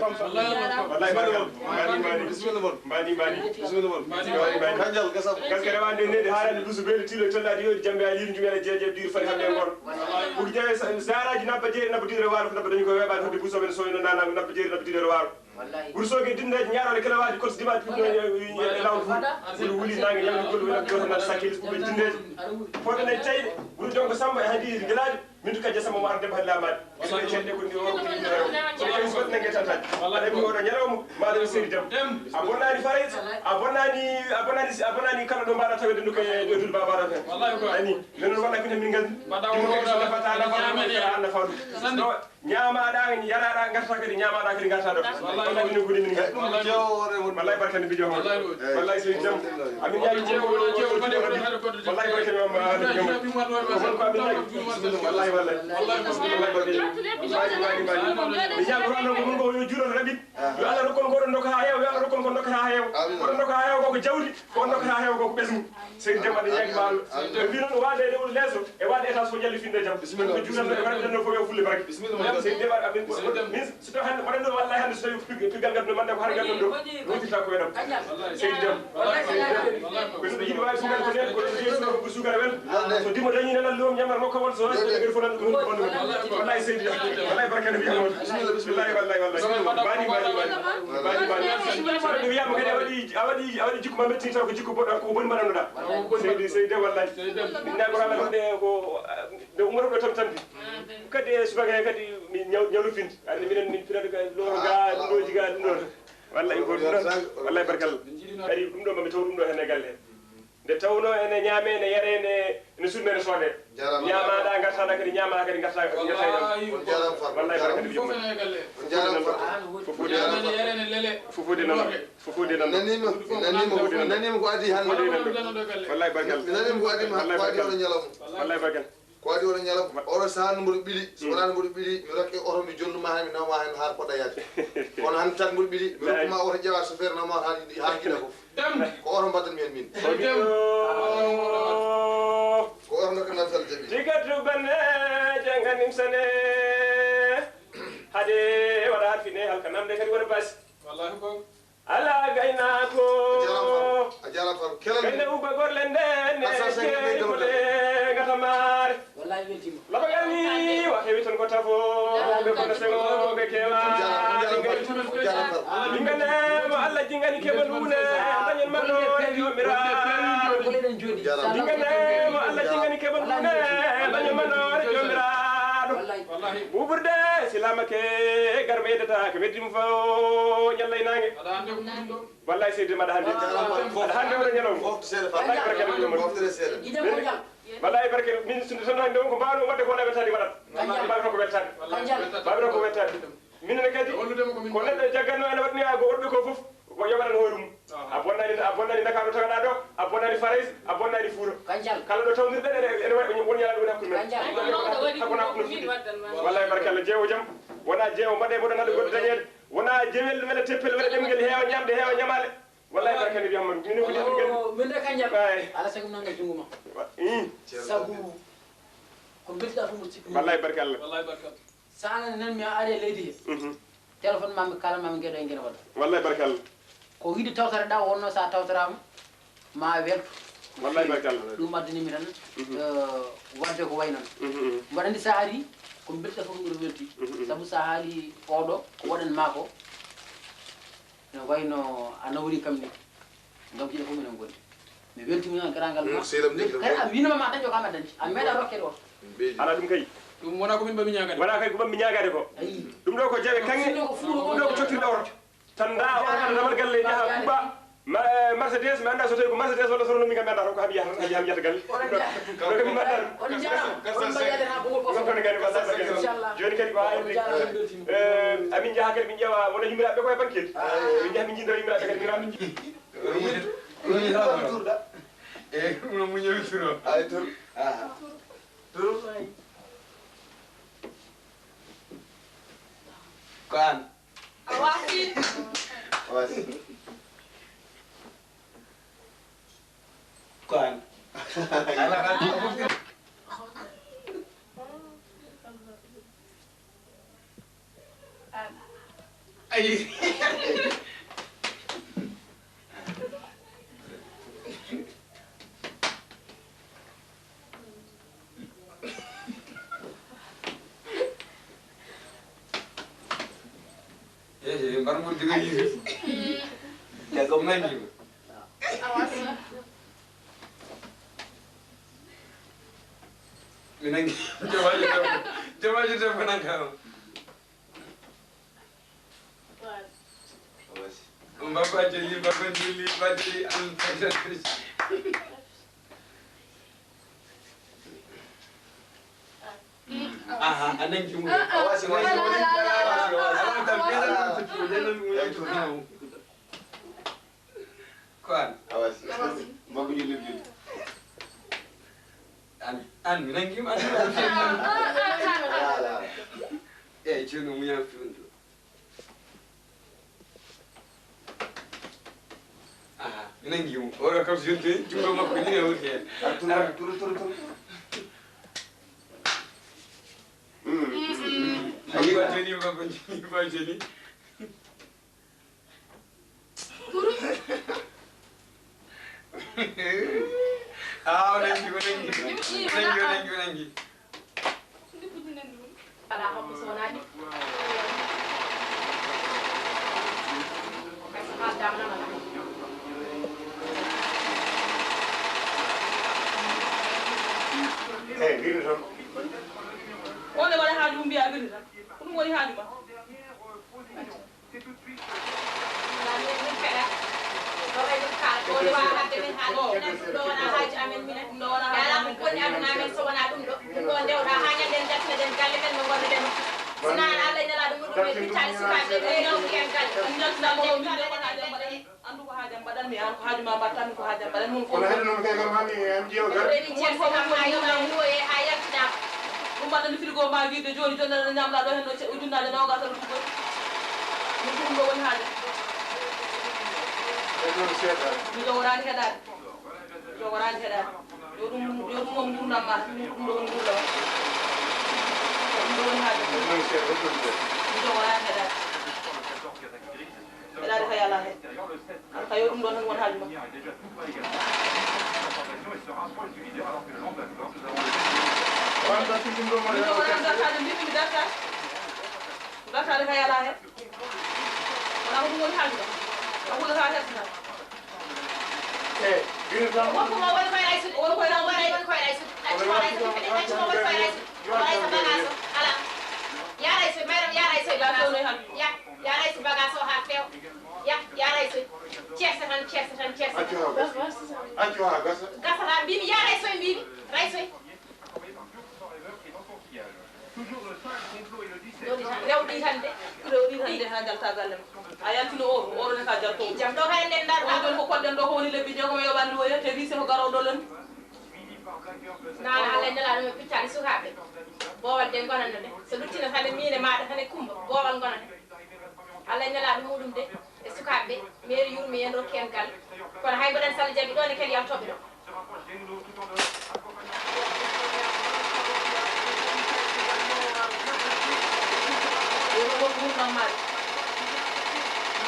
Wallahi barke. Mbaɗi, mbaɗi. Bisimilla mon. Mbaɗi, mbaɗi. Bisimilla mon. Mbaɗi, mbaɗi. Kanjal, gasam. Gaskere wande nde, nde haarani dusu beeli tilo tollaɗi yodi jambe a liiri jumela jeeje ɗiɗi foti hannde e ngoon. Wallahi. Ɓuri jawe sa-, saaraaji nabba jeeri, nabba diɗere waalo, ko nabba dañi ko weeɓaani hudde buso men soyno nana nabba jeeri, nabba diɗere waalo. Wallahi. Ɓuri sooge dinnaji ñaarole kelawaji koɗsi dimaji ɗum e, e, e lawol fof. Wuli, wuli nange ñamde golle wona goto nan sakkil ɓe dinneji. Fodde nay tayde, ɓuri jonko Samba e Hadi Gelaajo. Min du kadi sama mo arde balla mad. Gila e cende ko ni o ko ni o. Ko ni so nange tata. Wallahi ko do ñalawma ma do seri dem. A bonani Faris, a bonani, a bonani, a bonani kala do mbara tawe do ko e do ba bara tan. Wallahi ko ani. Min non wala ko min ngal. Bada o ko so fata na fata na fata. Ñaamaɗa, yaraɗa, garta kadi ñaamaɗa kadi garta ɗo. Wallahi. Wallahi min gudi min ngal. Wallahi. Wallahi barkani bijo. Wallahi. Wallahi sey jam. Amin ñaagi jeewo, jeewo, jeewo, jeewo. Wallahi barkani ma. Ko mon ko amin ñaagi. Wallahi, wallahi. Wallahi barkani. Mbaɗi, mbaɗi, mbaɗi. Mi ñaagi ko anno ko mun ko yo juuɗo rabbi. Yo Allah rokkon ko ɗon nokka ha heewa, yo Allah rokkon ko nokka ha heewa. Amin. Ko ɗon nokka ha heewa ko ko jawdi, ko ɗon nokka ha heewa ko ko ɓesngu. Seydi Dem aɗa ñaagi ma Allah. Amin. Ɓe mbi noon waade e lewol leeso, e waade étage fof jalli finde jam. Bisimilla. Ko juuɗo e waɗde ɗon fof yo fulle barke. Bisimilla. Seydi Dem aɗa min, min, so tawi hannde, waɗa ɗo wallahi hannde so tawi pig-, piggal ngal ɗo mande ko har ngal ɗon ɗo. Ruttita ko e ɗam. Seydi Dem. Seydi Dem. Ko ɗum yiɗi waawi sugal ko nen, ko ɗum jeeyi sugal ko sugal wel. So dimo dañi nan loom ñamar makko won so waɗi ko fof nan ɗum woni. Wallahi Seydi Dem. Wallahi barke no wiya won. Bisimilla, bisimilla. Wallahi, wallahi, wallahi. Mbaɗi, mbaɗi, mbaɗi. Mbaɗi, mbaɗi. Saɗa mi wiyama kadi a waɗi, a waɗi, a waɗi jikku ma metti taw ko jikku boɗɗo ko boni mbaɗano ɗa. Seydi, Seydi Dem wallahi. Min nda ko rama ɗum ɗe ko, nde umata ɗo tam tampi. Kadi e subaka he kadi mi ñaw-, ñawlu finde. Andi minen min pirata ka loro ga, ɗum ɗo jiga, ɗum ɗo. Wallahi ko ɗum ɗon. Wallahi barkalla. Kadi ɗum ɗo mami taw ɗum ɗo hen e galle he. Nde tawno ene ñaame, ene yare, ene, ene sudme, ene soode. Jarama. Ñaamaɗa, gartaɗa kadi ñaama, kadi garta, kadi garta e ɗam. Wallahi. On jarama Farba. Wallahi barka ɗum yumma. On jarama Farba. Fof fof de nan. Fof fof de nan. Fof fof de nan. Nanima, nanima, nanima ko adi hannde. Fof fof de nan. Wallahi barkalla. Nanima ko adi ma, ko adi on ñalawma. Wallahi barkalla. Ko adi oɗo ñalawma, oɗo sahaa no mboɗo ɓili, so wonaa no mboɗo ɓili, mi rokke oto mi jolnuma heen, mi nawma heen haa poɗɗa yaade. Kono hannde tan mboɗo ɓili, mi rokkuma oto ƴeewa chauffeur nawma haa, haa Guinée fof. Ko oto mbaɗanmi heen min. Ko oto ndokken Sall jaɓi. Diga tubanne janganim sane. Hade waɗa harfine halka namde kadi wona basi. Wallahi ko. Ala gaynaako. A jarama Faro. A jarama Faro. Kelal. Gayna ubba gorle nden ne jeeri ko le ngata maare. Wallahi weltima. Laba gani wa hewi ton ko tafo. Be ko sengo be kewa. Dingane mo Allah dingani ke balune. Danyen mano jomira. Dingane mo Allah dingani ke balune. Danyen mano jomira. Wallahi. Buburde silama ke garme data ke medim fo nyallay nange. Wallahi Seydi Dem aɗa hannde. Aɗa hannde oɗo ñalawma. Wallahi barke ɗum ɗum. Wallahi barke min sinno tan hannde on ko mbawno wadde ko wona weltaade waɗat. Mbawno ko weltaade. Mbawno ko weltaade. Minen kadi ko neɗɗo jagganno ene waɗni a ko worɓe ko fof ko yoɓatan hoore mum. A bonnani, a bonnani Ndakaaru tawaɗa ɗo, a bonnani Farayse, a bonnani Fuuta. Kala ɗo tawnirɗen ene, ene waɗi won yalaaɗo woni hakkunde men. Wallahi barke Allah jeewo jam. Wona jeewo mbaɗe mboɗo naɗa goɗɗo dañeede. Wona jewel wela teppel wela ɗemngel heewa ñamde heewa ñamaale. Wallahi barka nde wiyam man minen ko defir gandi. Min de kanjam. Ay. Ala sago nanga jungo ma. Sabu ko belɗa fof mo sikki. Wallahi barka Allah. Wallahi barka Allah. Sa nan mi ari e leydi he. Mhm. Téléphone ma mi kala ma mi geɗo e gene waɗa. Wallahi barka Allah. Ko yiɗi tawtore ɗa wonno sa tawtorama ma weltu. Wallahi barka Allah. Ɗum addani mi tan. Mhm. Eh, wadde ko way noon. Mhm, mhm. Mbaɗa andi sa ari ko belɗa fof mbiɗo welti. Mhm, mhm. Sabu sa haali oɗo ko waɗan ma ko. No wayno a nawri kam ni. Donc, ina fof minen ngondi. Mi weltima noon e garagal ma. Selam jogui ɗum kay. A winoma ma dañde ko ama dañde. A meeɗa rokkede oto. Ala ɗum kay. Ɗum wona ko min mbaɗmi ñaagade. Wona kay ko mbaɗmi ñaagade ko. Ayi. Ɗum ɗo ko jawe kaŋŋe. Sinno ko fuuro ɗum ɗo ko cottirɗo oto. Tan da oto kala damal galle jaha kuuɓa. Ma, eh, Mercedes, mi annda so tawi ko Mercedes walla so wonno min kam mi annda tan ko hami yaha, hami yaha, hami yaha galle. Ɗum ɗo kam mi annda ɗum. On jarama. On mbaɗi aden ha ɓoggol kosam. Ɗum ɗon kadi ko Allah kadi. Inchallah. Joni kadi ko ha en. On jarama, en beltima. Eh, amin jaha kadi min ƴeewa wona yummiraaɓe ko e banque. Min jaha min jiida yummiraaɓe kadi min. Woni, woni haala. E, ɗum no muññol turo. Ay, tur. Ah. Tur. Ko an. A waasi. A waasi. Ko an. Ayi. Ehe, mbar mo diga yiide. Jago nangi mo. Mi nangi. Jamaji debbo, jamaji debbo nanga. Mbaba jeli, mbaba jeli, mbaba jeli, an. Aha, a nangi mo. A wasi, wasi, wasi. Ko an. A wasi. Mbaba jeli, jeli. An, an, mi nangi mo, an. Ala. Eyi, jooni o muñaama fewndo. Aha, mi nangi mo. Oɗo kam so yonti junngo makko ni e woni heen. Turu, turu, turu, turu. Ayi, ba joni, ba joni, ba joni. Ah, o nangi, o nangi. O nangi, o nangi, o nangi. Alaa hokko so wonaa ɗi. Hay so haaldaama nan alaa. Eyi, mbimi toon. On ne waɗa haaju mum mbiya a weli tan. Ko ɗum woni haaju ma. Min, min keɗa. Ɗo kay ɗum kala. Ɗo nde wawa hadde min haala. Ɗum ɗo wona haaju amen minen. Ɗum ɗo wona haaju amen. Ala ko bonni aduna amen so wona ɗum ɗo. Ɗum ɗo ndewɗa ha ñande en jaltinaɗen galle men no gonnoɗen. Sina an Allah e Nelaɗo muɗum e pittaali sukaɓe ɓe nawdi en galle. En jaltina mo ɗo min ɗo wona haaju am mbaɗan. Andu ko haaju am mbaɗan mi, an ko haaju ma mbaɗtan mi, ko haaju am mbaɗan mum. Kono hade noon kay kam hani en ƴeew gar. Rewi ceerse kam ha yona luwoye ha yaltinama. Ɗum mbaɗan mi frigo ma wirde joni, joni aɗa ñamla ɗo hen ɗo ce-, ujunnaje nogas aɗa ɗum ɗo. Min ko ɗum ɗo woni haaju. E ɗon seeɗa. Mi jogoraani heɗaade. Mi jogoraani heɗaade. Yo ɗum, yo ɗum won ngurdam ma, ɗum ɗo woni ngurdam. Ɗum ɗo woni haaju. E ɗon seeɗa, e ɗon seeɗa. Mi jogoraani heɗaade. Mbeɗa ari kay alaa heen. An kay yo ɗum ɗoon tan won haaju ma. Min ɗo wonaa dartaade, mbimi mi dartaade. Dartaade kay alaa heen. Wonaa ko ɗum woni haaju ma. A hulataa hersataa. Eyi, mbimi tan. Wonko mo woni koye Aysata. Woni koye Aysata. Woni koye Aysata. Accu mo woni koye Aysata. Accu mo woni koye Aysata. Woni Aysata bagage o. Alaa. Yaara e so, madame, yaara e so e bagage o. Ya, yaara e so bagage o haa feewa. Ya, yaara e so. Ceersa tan, ceersa tan, ceersa tan. Accu haa gasa. Accu haa gasa. Gasa haa mbimi, yaara e so e mbimi. Ray so e. Rewɗi tan de. Rewɗi tan de haa njalta galle ma. A yaltino o, o ne ka jalto. Jam ɗo kay nden dar. O ɗon ko kodden ɗo ko woni lebbi jeegom e yoɓan luwoye, te rise ko garoɗo len. Nana Allah e Nelaaɗo mum e pittaali sukaaɓe. Boowal de ngonanno ɗe. So luttina tan e miin e maaɗa tan e Kummba, boowal ngonanno. Allah e Nelaaɗo muɗum de, e sukaaɓe ɓe, meeri yurmi en, rokki en galle. Kono hay mboɗen salla jaɓi ɗo ne kadi yaltooɓe ɗo. Ɗum ɗo woni ngurndan maaɗa.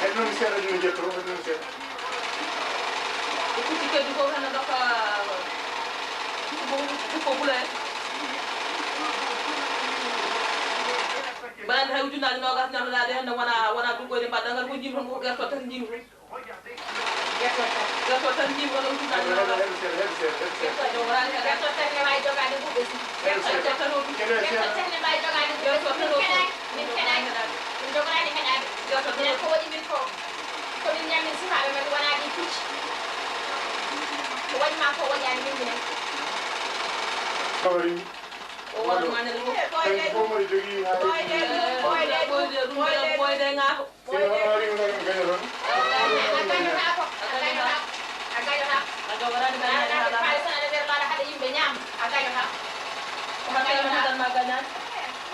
Hedde noon seeɗa, ɗum jetto, hedde noon seeɗa. Ko kucci keddi fof tan no ɗokka, ɗum ko bula en. Mbaɗa andi hay ujunnaaje noogas ñamloɗaaɗe heen, wona, wona duggoyde mbaɗɗa ngal, ko jiimi toon ko gerto tan jiimi toon. Gerto tan jiimi wona ujunnaaje noogas. Gerto tan ne waawi jogaade ɓuuɓe si. Gerto tan o ɗum. Gerto tan ne waawi jogaade ɓuuɓe si. Min keɗaani, min keɗaani. Min jogoraani heɗaade. Gerto tan o ɗum. Ko waɗi min ko, ko min ñammin sukaaɓe men wonaa ɗi pucci. Ko waɗi ma ko waɗi ani min minen. Kawri. O waɗi ma nene fof. Kañum fof mbaɗi jogii haa ɓooyde ɗum, ɓooyde ɗum, ɓooyde ŋaato. Sino hono waɗi ɗum tan gañoton. A gañotaako, a gañotaako, a gañotaako. A jogoraani gañaade haala. Kaalis tan aɗa nder laaɗa haɗa yimɓe ñaama, a gañotaako. Ko hakkille mum tan ma gañaade.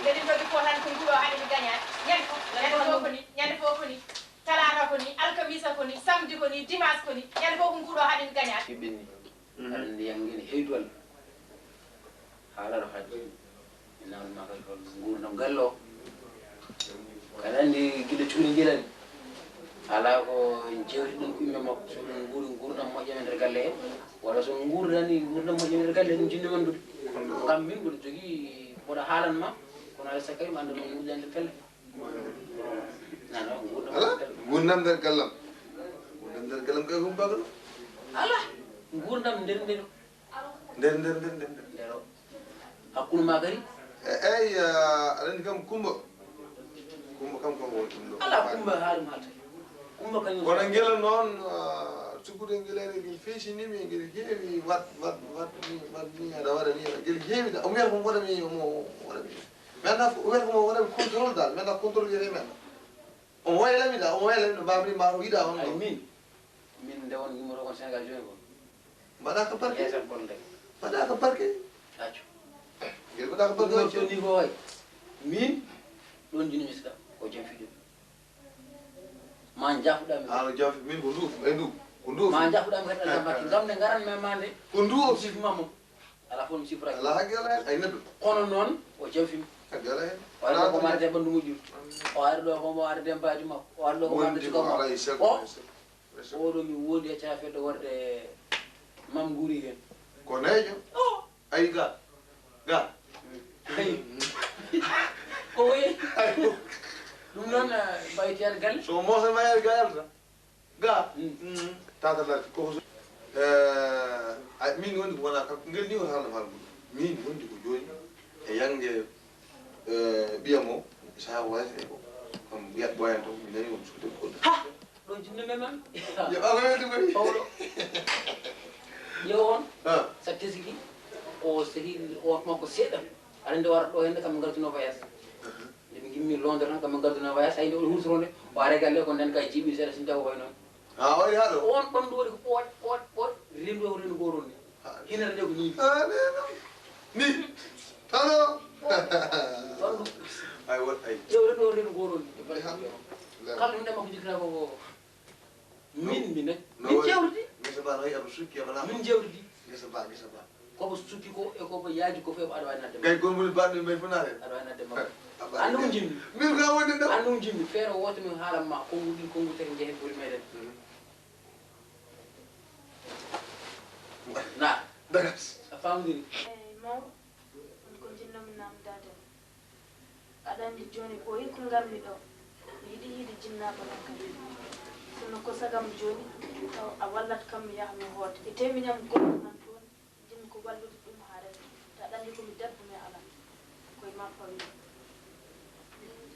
Mbeɗen jogii ko tan ko nguɗo haɗa mi gañaade. Ñande fof, ñande fof ko ni, ñande fof ko ni. Talaata ko ni, alkamisa ko ni, samedi ko ni, dimanche ko ni. Ñande fof ko nguɗo haɗa mi gañaade. Ɓiɓɓe ni. Aɗa anndi yannge ne heewi doole. Haala ɗo haaɗi. Mi naamnii ma kadi hol nguurndam galle o. Kaɗa anndi gila cuuɗi njilani. Alaa ko en jewti ɗum ko yimɓe makko. So ɗum nguuri nguurndam moƴƴam e nder galle he. Walla so nguurdani nguurndam moƴƴam e nder galle he, ɗum jinni wondude. Ngam min mboɗo jogii, mboɗo haalan ma. Kono alaa sakka mi annda no nguurndam pelle. Alaa, nguurndam nder gallam. Nguurndam nder gallam kay ko mbagano. Alaa, nguurndam nder nder. Nder, nder, nder, nder, nder. Nder o. Hakkunde ma kadi? E-, eyi, ah, aɗa anndi kam Kumba. Kumba kam ko woni ɗum ɗo. Alaa Kumba haa ɗum haalta. Kumba kañum. Kono ngila noon, ah, sukkude ngila ngel feesinii mi, ngel heewi wat, wat, wat ni, wat ni, aɗa waɗa ni, ngel heewi da. O wiya ko waɗa mi, omo waɗa mi. Mi anndaa fof, o wiyata ko mo waɗa contrôle dal, mi anndaa contrôle wiyetee mi anndaa. Omo wayla mi dal, omo wayla mi no mbaawmi ma o yiɗa on. Ay ɗo. Min, min nde won numéro kon Sénégal jooni ko. Mbaɗa ko parquet. Yes, am kon de. Mbaɗa ko parquet. Accu. Ngel mbaɗa ko parquet. Ɗum ɗo ni ko way. Min, ɗon jini mi sika, ko jam fiɗo. Ma jafuɗa mi. Ah, jam fi-, min ko ndu, e ndu, ko ndu. Ma jafuɗa mi kadi alhamdulillah. Ngam nde ngaran mi ma nde. Ko ndu o. Jif ma mo. Alaa fof mi sifra. Alaa haqqe alaa heen, ay neɗɗo. Kono noon, o jawfima. Haqqe alaa heen. O ari ɗo ko marde ɓanndu moƴƴuru. O ari ɗo ko mo arde mbaadi makko. O ari ɗo ko marde suka makko. Alaa e sago, o, e sago, e sago. Oɗo mi wondi e cafeede worde Mam Nguri heen. Ko neejo? O. Ay ga. Ga. Ay. Ko woyi? Ay ko. Ɗum noon, eh, mbayti an galle. So mo se mayar ga yalta. Ga. Mm. Mm. Tata Lati, ko so, eh, ay, min woni ko wona kam, ngel ni woni haalno haalno. Min wondi ko jooni e yannge, eh, ɓiyam o, Issa Wayes e ko, kam wiyat ɓooyan to, mi nani won suude ko. Ha! Ɗo jinno men man. Yo, awa, yo, ɗum woni. Pawɗo. Yo on. Ha. Sa tesiki, o sehil, o makko seeɗa. Aɗa nde wara ɗo hende kam ngartuno voyage. Nde ɓe ngimmi Londres tan, kamɓe ngadduno waya, so tawi nde woni huutoronde, o ara e galle, ko nden ka jiiɓi seeɗa, sinta ko way noon. Ah, o ari haa ɗo? On ɓanndu waɗi ko ɓooƴ, ɓooƴ, ɓooƴ, renndo o renndo goo ronde. Ah. Hinata nde ko nii. Ah, nee, non. Nii. Tano. Ɓanndu. Ay, won, ay. Yo renndo o renndo goo ronde. Ay, ha. Kala ɗum ɗema ko jikkata ko, ko. Min, min, min jewtidi. Ngesa ba no yiya ko sukki, aba na. Min jewtidi. Ngesa ba, ngesa ba. Ko ko sukki ko e ko ko yaaji ko fof aɗa waawi nadde makko. Kay gonngol baɗɗo e mbay fof naare. Aɗa waawi nadde makko. Anndu ko njimmi. Min ka woni ɗo. Anndu ko njimmi. Feere wooto min haalan ma. Konngu ɗin, konngu tati njehe gure meɗen. Mhm. Na. Dagas. A faamdiri? Eyi, mawɗo. On ko njinnomi namdaade. Aɗa anndi jooni ko ɓooyi ko ngarmi ɗo. Mi yiɗi yiide jinnaaɓe mon kadi. Kono ko sagam jooni, taw a wallat kam mi yaha mi hoota. E tee miñam goɗɗo nan toon, njiɗmi ko wallude ɗum haa reta. Te aɗa anndi ko mi debbo mi alaa. Ko e ma fawi.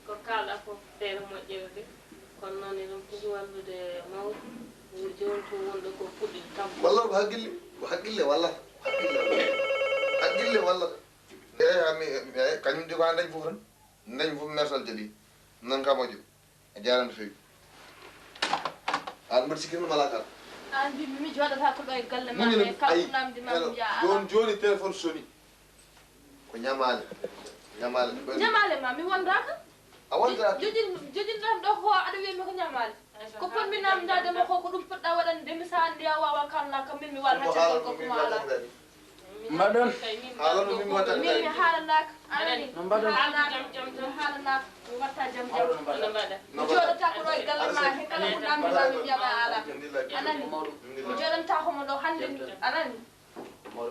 Ko kaalɗaa fof feere moƴƴere de. Kono noon eɗen poti wallude mawɗo. Jooni ko wonɗo ko puɗɗi tampude. Walla ko hakkille, ko hakkille walla. Hakkille walla. Hakkille walla. Eeyi, haa mi, eeyi, kañum de ko haa dañ fof tan. Dañ fof mertal jali. Nan ka moƴƴo. A jaaraama no feewi. Aan mbaɗ sikki no malaa kala. Aan mbi mi jooɗataa ko ɗo e galle ma. Muñal, e kala ayi, ko namdi ma hello, mi yaa jooni, alaa. Jooni téléphone soni. Ko ñamaale. Ñamaale. Ñamaale ma, mi wondaaka. A wondaaka? Jojin, jojin ɗam ɗo ko aɗa wiya mi ko ñamaale. Ko potmi namdaade ma ko, ko ɗum poɗɗa waɗande mi, so anndi a waawa kaalna kam min mi waɗa hacca ko ko ma alaa. Mbaɗon. Haalano min mi watta. Min mi haalanaaka. Anani. No mbaɗon? Mi haalanaaka. Mi haalanaaka. Mi watta jam jam. No mbaɗon? Mi jooɗataa ko ɗo e galle ma, he kala ko namdi ma mi wiya ma alaa. Anani. Mi jooɗantaa homo ɗo hannde ni. Anani.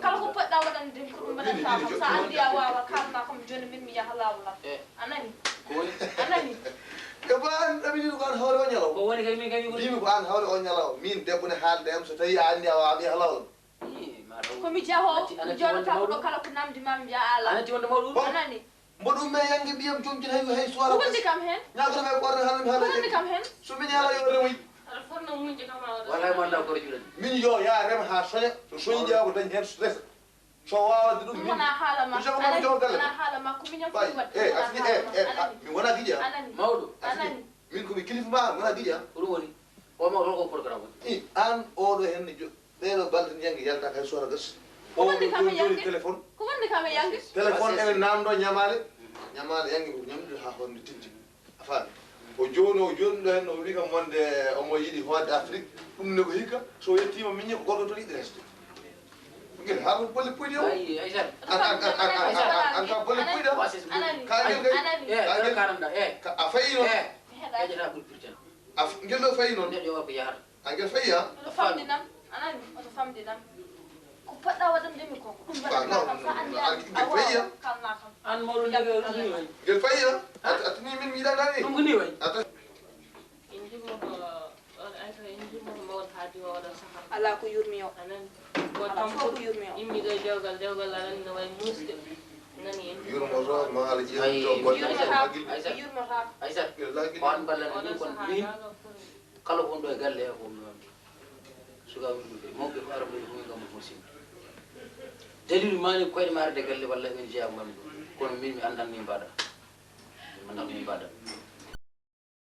Kala ko poɗɗa waɗande ko ɗum mbaɗantaa kam. So anndi a waawa kaalna kam jooni min mi yaha laawol am. Eh. Anani. Anani. E ba an ɗamini ko an hawre o ñalaw. Ko woni kay min kay mi woni. Mbimi ko an hawre o ñalaw. Min debbo ne haalde am so tawi a anndi a waawa ɓe halawol. Ii, ma taw. Ko mi jaho, Anati, mi Anati jooɗo wonde taw ko mawɗo. Kala ko namdi ma mi mbiya ala. Anati wonde mawɗo. Anani. Mboɗo umme yange ɓiyam jom jin hay hay soir. Ko woni kam hen? Ñagoto ɓe ɓorne halen haala. Ko woni kam hen? So min ala yo rewi. Aɗa fotno muñde kam a waɗa. Wallay mo annda ko rejuɗen. Min yo ya rem ha soña. So soñi ƴeewa ko dañ hen resa. So waawde ɗum min. Wona haala ma. Ko jago mami joggal. Wona haala ma ko miñam foti waɗde. Eh, asni eh eh. Anani. Min wona giƴa. Anani. Mawɗo. Anani. Min ko mi kilifa ma wona giƴa. Ko ɗum woni. O mawɗo ko programme woni. I an oɗo hen ne jo. Ɓeɗo balɗe ñangi yalta kay sora gas. Ko wonde kam e yange? Téléphone. Ko wonde kam e yange? Téléphone ene namdo ñamale. Ñamale yangi ko ñamde ha honde tinti. A faami? O joni o joni ɗo hen o wi kam wonde omo yiɗi hoode Afrique. Ɗum ne ko hikka so yettima miñe ko goɗɗo to yiɗi resde. Ngel ha ko bolle puyɗe o. Ay ay sar. An an an an an an ka bolle puyɗa. Anani. Ka ngel kay. Anani. Eh, ka ngel karanda eh. Ka a fayi non. Eh. Ejata ɓuri pirten. A f- ngel ɗo fayi non. Neɗɗo yo ko yahata. A ngel fayi ha? Oto famdinam, anani, oto famdinam. Ko poɗɗa waɗande mi ko, ko ɗum mbaɗata kam, sa anndi an a wawa kalna kam. An mawɗo jaɓe o ɗum ni wayi. Ngel fayi ha? At- Atini min mi yiɗa nani? Ɗum ko ni wayi. Ata- En jimmoto, on ay to en jimmoto mawɗo haadi o oɗo sahar. Ala ko yurmi o. Anani. Ala fof ko yurmi o. Immi ɗo e dewgal, dewgal aɗa anndi no wayi muusde. Nani en. Yurmoto ma ala ƴeew to golle. Yurmotako. Aysat. Yurmotako. Aysat. Billahi. On ballan ɗum kon min. Kala ko wonɗo e galle he ko mi wonde. Sukaaɓe ɗum ɓe mawɓe ko arɓe ɗum ngam mo simi. Dalilu mani koyɗe ma arde galle walla en jeeya mami ɗum. Kono min mi anndan ni mbaɗa. Mi anndan ni mbaɗa.